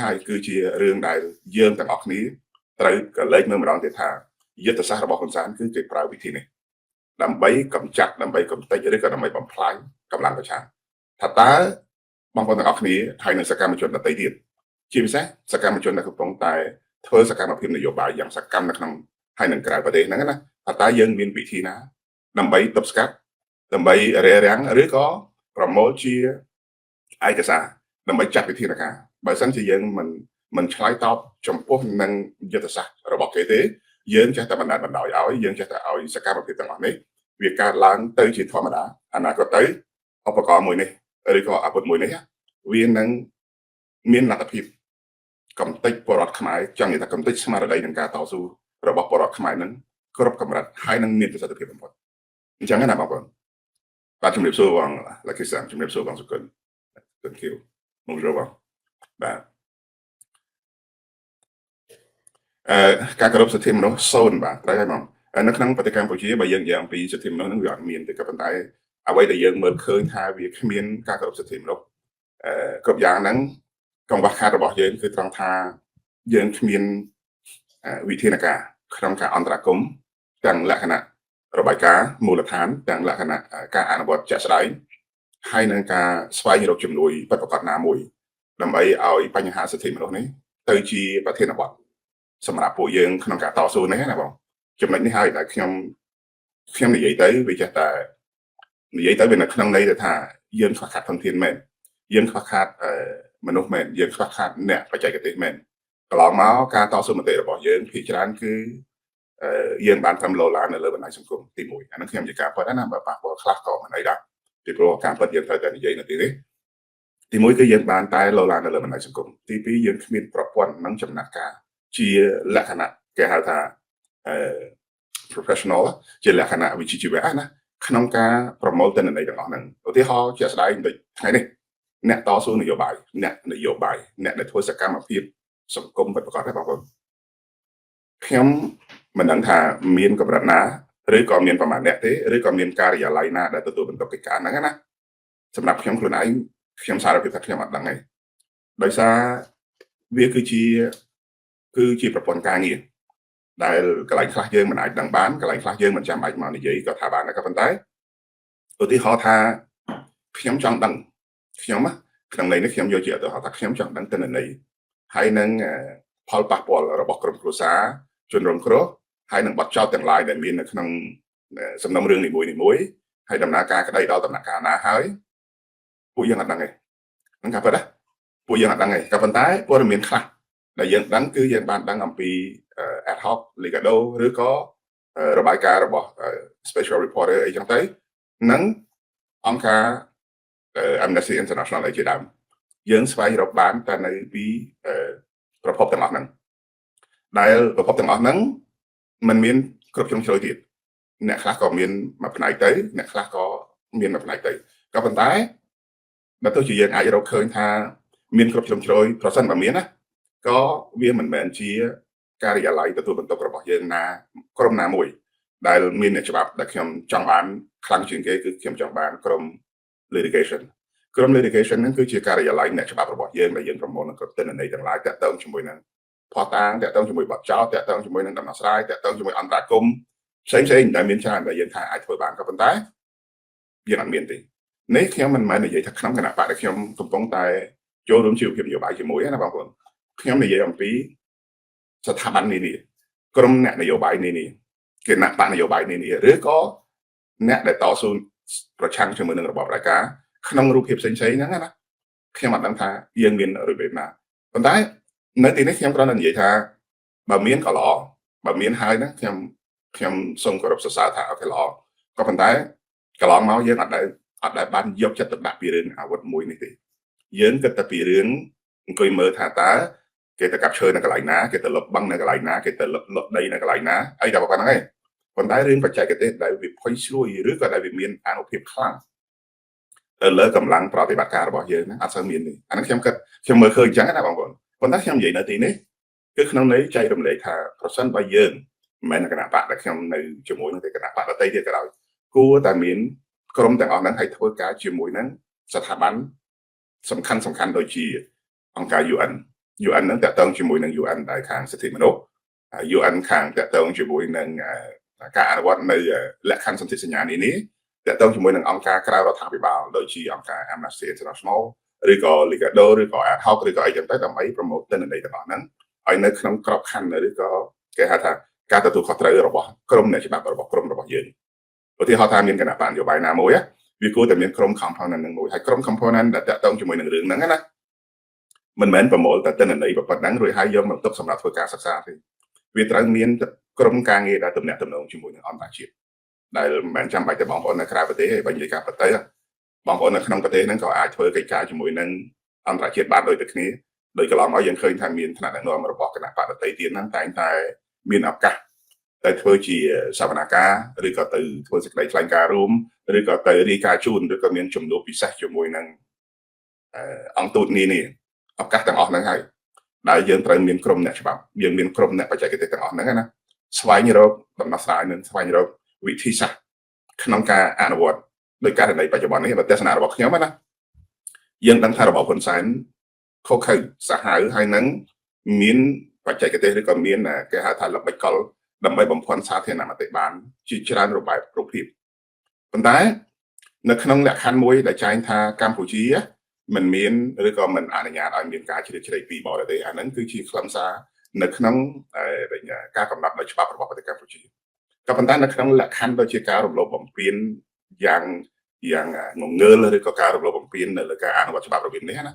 ហើយគឺជារឿងដែលយើងទាំងអស់គ្នាត្រូវក៏លេចមើលម្ដងទៀតថាយុទ្ធសាស្ត្ររបស់ហ៊ុនសែនគឺគេប្រើវិធីនេះដើម្បីកម្ចាត់ដើម្បីកម្ទេចឬក៏ដើម្បីបំផ្លាញកម្លាំងប្រឆាំងថាតើបងប្អូនទាំងអស់គ្នាហើយនិងសកម្មជនដទៃទៀតជាពិសេសសកម្មជនដែលកំពុងតែធ្វើសកម្មភាពនយោបាយយ៉ាងសកម្មនៅក្នុងហើយនិងក្រៅប្រទេសហ្នឹងណាថាតើយើងមានវិធីណាដើម្បីទប់ស្កាត់ដើម្បីរារាំងឬក៏ប្រមូលជាឯកសារដើម្បីចាត់វិធានការបើសិនជាយើងមិនឆ្លើយតបចំពោះនឹងយុទ្ធសាស្ត្ររបស់គេទេយើងចេះតែបណ្ដាលបណ្ដោយឲ្យយើងចេះតែឲ្យសកម្មភាពទាំងអស់នេះវាកើតឡើងទៅជាធម្មតាអនាគតទៅឧបករណ៍មួយនេះឬក៏អាវុធមួយនេះវានឹងមានលទ្ធភាពកំទេចពលរដ្ឋខ្មែរចង់និយាយថាកំទេចស្មារតីនឹងការតស៊ូរបស់ពលរដ្ឋខ្មែរនឹងគ្រប់កម្រិតហើយនឹងមានប្រសិទ្ធភាពបំផុតអញ្ចឹងណាបងប្អូនបាទជំរាបសួរបងលក្ខិសាមជំរាបសួរបងសុគន្ធ Thank you មកចូលបងបាទអឺការគោរពសិទ្ធិមនុស្សសូន្យបាទត្រូវហើយបងនៅក្នុងប្រទេសកម្ពុជាបើយើងនិយាយអំពីសិទ្ធិមនុស្សហ្នឹងវាអត់មានទេក៏ប៉ុន្តែអ្វីដែលយើងមើលឃើញថាវាគ្មានការគោរពសិទ្ធិមនុស្សអឺគ្រប់យ៉ាងហ្នឹងកង្វះខាតរបស់យើងគឺត្រង់ថាយើងគ្មានវិធានការក្នុងការអន្តរាគមន៍ទាំងលក្ខណៈរបាយការណ៍មូលដ្ឋានទាំងលក្ខណៈការអនុវត្តជាក់ស្ដែងហើយនឹងការស្វែងរកជំនួយពិតប្រាកដណាមួយដើម្បីឲ្យបញ្ហាសិទ្ធិមនុស្សនេះទៅជាប្រធានបទសម្រាប់ពួកយើងក្នុងការតស៊ូនេះណាបងចំណុចនេះហើយដែលខ្ញុំខ្ញុំនិយាយទៅវាចេះតែនិយាយទៅវានៅក្នុងន័យថាយើងខ្វះខាតធនធានមែនយើងខ្វះខាតមនុស្សមែនយើងខ្វះខាតអ្នកបច្ចេកទេសមែនកន្លងមកការតស៊ូមតិរបស់យើងភាគច្រើនគឺយើងបានត្រឹមលោឡានៅលើបណ្ដាញសង្គមទី1អានឹងខ្ញុំនិយាយការពិតណាបើប៉ះពាល់ខ្លះក៏មិនអីដែរពីព្រោះការពិតយើងត្រូវតែនិយាយនៅទីនេះទី1គឺយើងបានតែលោឡានៅលើបណ្ដាញសង្គមទី2យើងគ្មានប្រព័ន្ធនិងចំណាត់ការជាលក្ខណៈគេហៅថាអឺ professional ជាលក្ខណៈវិជ្ជាជីវៈណាក្នុងការប្រមូលទិន្នន័យទាំងអស់ហ្នឹងឧទាហរណ៍ជាក់ស្ដែងដូចថ្ងៃនេះអ្នកតស៊ូនយោបាយអ្នកនយោបាយអ្នកដែលធ្វើសកម្មភាពសង្គមពិតប្រាកដទេបងប្អូនខ្ញុំមិនដឹងថាមានកម្រិតណាឬក៏មានប្រមាណអ្នកទេឬក៏មានការិយាល័យណាដែលទទួលបន្ទុកកិច្ចការហ្នឹងណាសម្រាប់ខ្ញុំខ្លួនឯងខ្ញុំសារភាពថាខ្ញុំអត់ដឹងទេដោយសារវាគឺជាគឺជាប្រព័ន្ធការងារដែលកន្លែងខ្លះយើងមិនអាចដឹងបានកន្លែងខ្លះយើងមិនចាំបាច់មកនិយាយក៏ថាបានដែរក៏ប៉ុន្តែឧទាហរណ៍ថាខ្ញុំចង់ដឹងខ្ញុំក្នុងន័យនេះខ្ញុំយកជាឧទាហរណ៍ថាខ្ញុំចង់ដឹងទិន្នន័យហើយនឹងផលប៉ះពាល់របស់ក្រុមគ្រួសារជនរងគ្រោះហើយនឹងបទចោទទាំងឡាយដែលមាននៅក្នុងសំណុំរឿងនីមួយៗហើយដំណើរការក្តីដល់ដំណាក់កាលណាហើយពួកយើងអត់ដឹងទេហ្នឹងការពិតណាពួកយើងអត់ដឹងទេក៏ប៉ុន្តែព័ត៌មានខ្លះដែលយើងដឹងគឺយើងបានដឹងអំពី ad hoc Liga do ឬក៏របាយការណ៍របស់ special reporter អីចឹងទៅនិងអង្គការ Amnesty International អីជាដើមយើងស្វែងរកបានតែនៅពីប្រភពទាំងអស់ហ្នឹងដែលប្រភពទាំងអស់ហ្នឹងมันមានគ្រប់ជ្រុងជ្រោយទៀតអ្នកខ្លះក៏មានមួយផ្នែកទៅអ្នកខ្លះក៏មានមួយផ្នែកទៅក៏ប៉ុន្តែបើទោះជាយើងអាចរកឃើញថាមានគ្រប់ជ្រុងជ្រោយប្រសិនបើមានណាក៏វាមិនមែនជាការិយាល័យទទួលបន្ទុករបស់យើងណាក្រុមណាមួយដែលមានអ្នកច្បាប់ដែលខ្ញុំចង់បានខ្លាំងជាងគេគឺខ្ញុំចង់បានក្រុម litigation ក្រុម litigation ហ្នឹងគឺជាការិយាល័យអ្នកច្បាប់របស់យើងដែលយើងប្រមូលនឹងគ្រប់ទិន្នន័យទាំងឡាយតាក់ទងជាមួយនឹងភស្តុតាងតាក់ទងជាមួយបទចោទតាក់ទងជាមួយនឹងដំណោះស្រាយតាក់ទងជាមួយអន្តរាគមន៍ផ្សេងផ្សេងដែលមានច្រើនដែលយើងថាអាចធ្វើបានក៏ប៉ុន្តែយើងអត់មានទេនេះខ្ញុំមិនមែននិយាយថាក្នុងគណៈបកដែលខ្ញុំកំពុងតែចូលរួមជីវភាពនយោបាយជាមួយណាបងប្អូនខ្ញុំនិយាយអំពីស្ថាប័ននានាក្រុមអ្នកនយោបាយនានាគណៈបកនយោបាយនានាឬក៏អ្នកដែលតស៊ូប្រឆាំងជាមួយនឹងរបបផ្ដាច់ការក្នុងរូបភាពផ្សេងៗហ្នឹងណាខ្ញុំអត់ដឹងថាយើងមានរបៀបណាប៉ុន្តែនៅទីនេះខ្ញុំគ្រាន់តែនិយាយថាបើមានក៏ល្អបើមានហើយហ្នឹងខ្ញុំខ្ញុំសូមគោរពសរសើរថាOK ល្អក៏ប៉ុន្តែកន្លងមកយើងអត់ដែលអត់ដែលបានយកចិត្តទុកដាក់ពីរឿងអាវុធមួយនេះទេយើងគិតតែពីរឿងអង្គុយមើលថាតើគេទៅកាប់ឈើនៅកន្លែងណាគេទៅលុបបឹងនៅកន្លែងណាគេទៅលុបលុបដីនៅកន្លែងណាអីតែប៉ុណ្្នឹងឯងប៉ុន្តែរឿងបច្ចេកទេសដែលវាផុយស្រួយឬក៏ដែលវាមានអានុភាពខ្លាំងទៅលើកម្លាំងប្រតិបត្តិការរបស់យើងហ្នឹងអត់សូវមានទេអាហ្នឹងខ្ញុំគិតខ្ញុំមើលឃើញអញ្ចឹងណាបងប្អូនប៉ុន្តែខ្ញុំនិយាយនៅទីនេះគឺក្នុងន័យចែករំលែកថាប្រសិនបើយើងមិនមែនគណៈបកដែលខ្ញុំនៅជាមួយនឹងទេគណៈបកដទៃទៀតក៏ដោយគួរតែមានក្រុមទាំងអស់ហ្នឹងឲ្យធ្វើការជាមួយនឹងស្ថាប័នសំខាន់សំខាន់ដូចជាអង្គការ UN UN ហ្នឹងតាក់ទងជាមួយនឹង UN ដែលខាងសិទ្ធិមនុស្ស UN ខាងតាក់ទងជាមួយនឹងការអនុវត្តនៅលក្ខខណ្ឌសន្ធិសញ្ញានេះនេះតាក់ទងជាមួយនឹងអង្គការក្រៅរដ្ឋាភិបាលដូចជាអង្គការ Amnesty International ឬក៏ Liga do ឬក៏ Ad hoc ឬក៏អីចឹងទៅដើម្បី promote ទិន្នន័យទាំងអស់ហ្នឹងឲ្យនៅក្នុងក្របខ័ណ្ឌឬក៏គេហៅថាការទទួលខុសត្រូវរបស់ក្រុមអ្នកច្បាប់របស់ក្រុមរបស់យើងឧទាហរណ៍ថាមានគណបក្សនយោបាយណាមួយវាគួរតែមានក្រុម component ហ្នឹងមួយហើយក្រុម component ដែលតាក់ទងជាមួយនឹងរឿងហ្នឹងណាមិនមែនប្រមូលតែទិន្នន័យប៉ុណ្ណឹងរួចហើយយកមកទុកសម្រាប់ធ្វើការសិក្សាទេវាត្រូវមានក្រុមការងារដែលទំនាក់ទំនងជាមួយនឹងអន្តរជាតិដែលមិនមែនចាំបាច់តែបងប្អូននៅក្រៅប្រទេសទេបើនិយាយការប្រទេសបងប្អូននៅក្នុងប្រទេសហ្នឹងក៏អាចធ្វើកិច្ចការជាមួយនឹងអន្តរជាតិបានដូចតែគ្នាដោយកន្លងមកយើងឃើញថាមានថ្នាក់ដឹកនាំរបស់គណបក្សដទៃទៀតហ្នឹងតែងតែមានឱកាសទៅធ្វើជាសវនកម្មឬក៏ទៅធ្វើសេចក្តីថ្លែងការណ៍រួមឬក៏ទៅរាយការណ៍ជូនឬក៏មានជំនួបពិសេសជាមួយនឹងអង្គទូតនានាឱកាសទាំងអស់ហ្នឹងហើយដែលយើងត្រូវមានក្រុមអ្នកច្បាប់យើងមានក្រុមអ្នកបច្ចេកទេសទាំងអស់ហ្នឹងណាស្វែងរកដំណោះស្រាយនិងស្វែងរកវិធីសាស្ត្រក្នុងការអនុវត្តដោយករណីបច្ចុប្បន្ននេះបើទស្សនៈរបស់ខ្ញុំណាយើងដឹងថារបបហ៊ុនសែនខុសខើសាហាវហើយនឹងមានបច្ចេកទេសឬក៏មានគេហៅថាល្បិចកលដើម្បីបំភាន់សាធារណមតិបានជាច្រើនរបបរូបភាពប៉ុន្តែនៅក្នុងលក្ខខណ្ឌមួយដែលចែងថាកម្ពុជាមិនមានឬក៏មិនអនុញ្ញាតឲ្យមានការជ្រៀតជ្រែកពីបរទេសអាហ្នឹងគឺជាខ្លឹមសារនៅក្នុងការកំណត់ដោយច្បាប់របស់ប្រទេសកម្ពុជាក៏ប៉ុន្តែនៅក្នុងលក្ខខណ្ឌដូចជាការរំលោភបំពានយ៉ាងយ៉ាងងងើលឬក៏ការរំលោភបំពាននៅលើការអនុវត្តច្បាប់របៀបនេះណា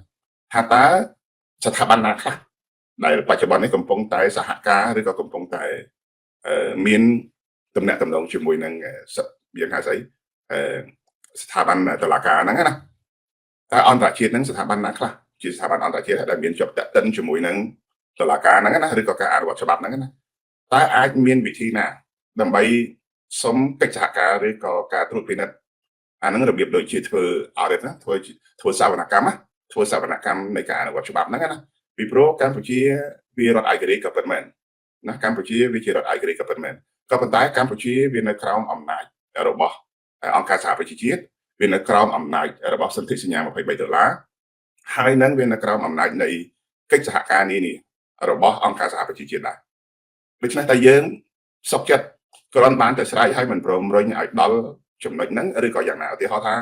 ថាតើស្ថាប័នណាខ្លះដែលបច្ចុប្បន្ននេះកំពុងតែសហការឬក៏កំពុងតែមានតំណែងតំណងជាមួយនឹងយើងហៅស្អីស្ថាប័នតុលាការហ្នឹងណាតើអន្តរជាតិហ្នឹងស្ថាប័នណាខ្លះជាស្ថាប័នអន្តរជាតិដែលមានជាប់តាក់ទិនជាមួយនឹងតុលាការហ្នឹងណាឬក៏ការអនុវត្តច្បាប់ហ្នឹងណាតើអាចមានវិធីណាដើម្បីសុំកិច្ចសហការឬក៏ការត្រួតពិនិត្យអាហ្នឹងរបៀបដូចជាធ្វើ audit ណាធ្វើធ្វើសវនកម្មណាធ្វើសវនកម្មនៃការអនុវត្តច្បាប់ហ្នឹងណាពីព្រោះកម្ពុជាវារដ្ឋឯករាជ្យក៏ពិតមែនណាកម្ពុជាវាជារដ្ឋឯករាជ្យក៏ពិតមែនក៏ប៉ុន្តែកម្ពុជាវានៅក្រោមអំណាចរបស់អង្គការសហប្រជាជាតិវានៅក្រោមអំណាចរបស់សន្ធិសញ្ញា23ដុល្លារហើយនឹងវានៅក្រោមអំណាចនៃកិច្ចសហការនានារបស់អង្គការសហប្រជាជាតិដែរដូច្នេះតែយើងសុខចិត្តគ្រាន់បានតែស្រែកឲ្យមិនព្រមរុញឲ្យដល់ចំណុចហ្នឹងឬក៏យ៉ាងណាឧទាហរណ៍ថា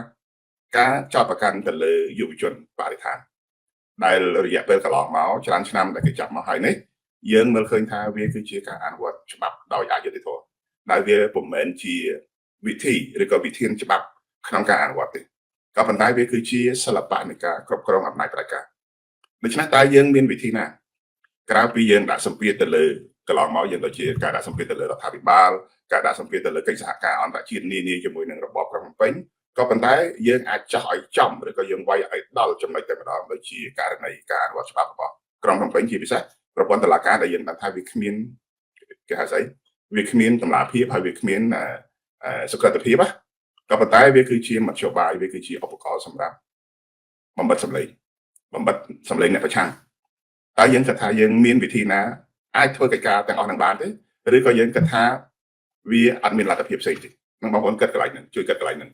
ការចោទប្រកាន់ទៅលើយុវជនបរិស្ថានដែលរយៈពេលកន្លងមកច្រើនឆ្នាំដែលគេចាប់មកហើយនេះយើងមើលឃើញថាវាគឺជាការអនុវត្តច្បាប់ដោយអយុត្តិធម៌ដែលវាពុំមែនជាវិធីឬក៏វិធានច្បាប់ក្នុងការអនុវត្តទេក៏ប៉ុន្តែវាគឺជាសិល្បៈនៃការគ្រប់គ្រងអំណាចផ្ដាច់ការដូច្នេះតើយើងមានវិធីណាក្រៅពីយើងដាក់សម្ពាធទៅលើកន្លងមកយើងដូចជាការដាក់សម្ពាធទៅលើរដ្ឋាភិបាលការដាក់សម្ពាធទៅលើកិច្ចសហការអន្តរជាតិនានាជាមួយនឹងរបបក្រុងភ្នំពេញក៏ប៉ុន្តែយើងអាចចោះឲ្យចំឬក៏យើងវាយឲ្យដល់ចំណុចតែម្ដងដូចជាករណីការអនុវត្តច្បាប់របស់ក្រុងភ្នំពេញជាពិសេសប្រព័ន្ធតុលាការដែលយើងដឹងថាវាគ្មានគេហៅស្អីវាគ្មានតម្លាភាពហើយវាគ្មានសុក្រឹតភាពណាក៏ប៉ុន្តែវាគឺជាមធ្យោបាយវាគឺជាឧបករណ៍សម្រាប់បំបិទសម្លេងបំបិទសម្លេងអ្នកប្រឆាំងតើយើងគិតថាយើងមានវិធីណាអាចធ្វើកិច្ចការទាំងអស់នឹងបានទេឬក៏យើងគិតថាវាអត់មានលទ្ធភាពផ្សេងទេនឹងបងប្អូនគិតកន្លែងហ្នឹងជួយគិតកន្លែងហ្នឹង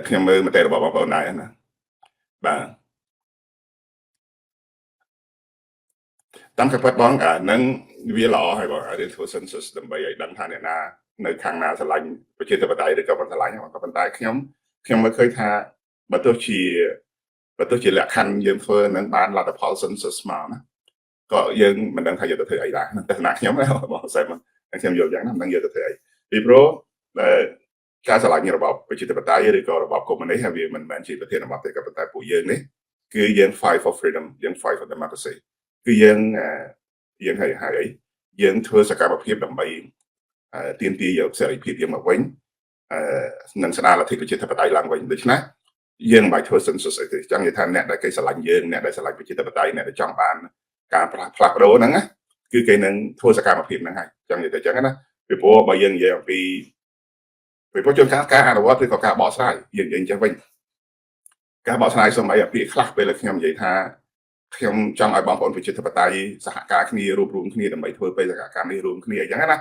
ខ្ញុំមើលមតិរបស់បងប្អូនដែរណាបាទតាមការពិតបងអានឹងវាល្អហើយបងរឿងធ្វើ census ដើម្បីឲ្យដឹងថាអ្នកណានៅខាងណាស្រឡាញ់ប្រជាធិបតេយ្យឬក៏មិនស្រឡាញ់ក៏ប៉ុន្តែខ្ញុំខ្ញុំមើលឃើញថាបើទោះជាលក្ខខណ្ឌយើងធ្វើនឹងបានលទ្ធផល census មកណាក៏យើងមិនដឹងថាយកទៅធ្វើអីដែរទស្សនៈខ្ញុំណាបងសែមខ្ញុំយល់យ៉ាងណាមិនដឹងយកទៅធ្វើអីពីព្រោះការស្រឡាញ់របបប្រជាធិបតេយ្យឬក៏របបកុម្មុយនីសវាមិនមែនជាប្រធានបទទេក៏ប៉ុន្តែពួកយើងនេះគឺយើង fight for freedom យើង fight for democracy គឺយើងយើងហៅហៅអីយើងធ្វើសកម្មភាពដើម្បីទាមទារយកសេរីភាពយើងមកវិញនិងស្ដារលទ្ធិប្រជាធិបតេយ្យឡើងវិញដូច្នេះយើងមិនបាច់ធ្វើ census អីទេចង់និយាយថាអ្នកដែលគេស្រឡាញ់យើងអ្នកដែលស្រឡាញ់ប្រជាធិបតេយ្យអ្នកដែលចង់បានការផ្លាស់ប្ដូរហ្នឹងណាគឺគេនឹងធ្វើសកម្មភាពហ្នឹងហើយចង់និយាយទៅចឹងណាពីព្រោះបើយើងនិយាយអំពីពីព្រោះជួនកាលការអនុវត្តឬក៏ការបកស្រាយយើងនិយាយអញ្ចឹងវិញការបកស្រាយសូម្បីអាពាក្យខ្លះពេលដែលខ្ញុំនិយាយថាខ្ញុំចង់ឲ្យបងប្អូនប្រជាធិបតេយ្យសហការគ្នារួបរួមគ្នាដើម្បីធ្វើបេសកកម្មនេះរួមគ្នាអញ្ចឹងណា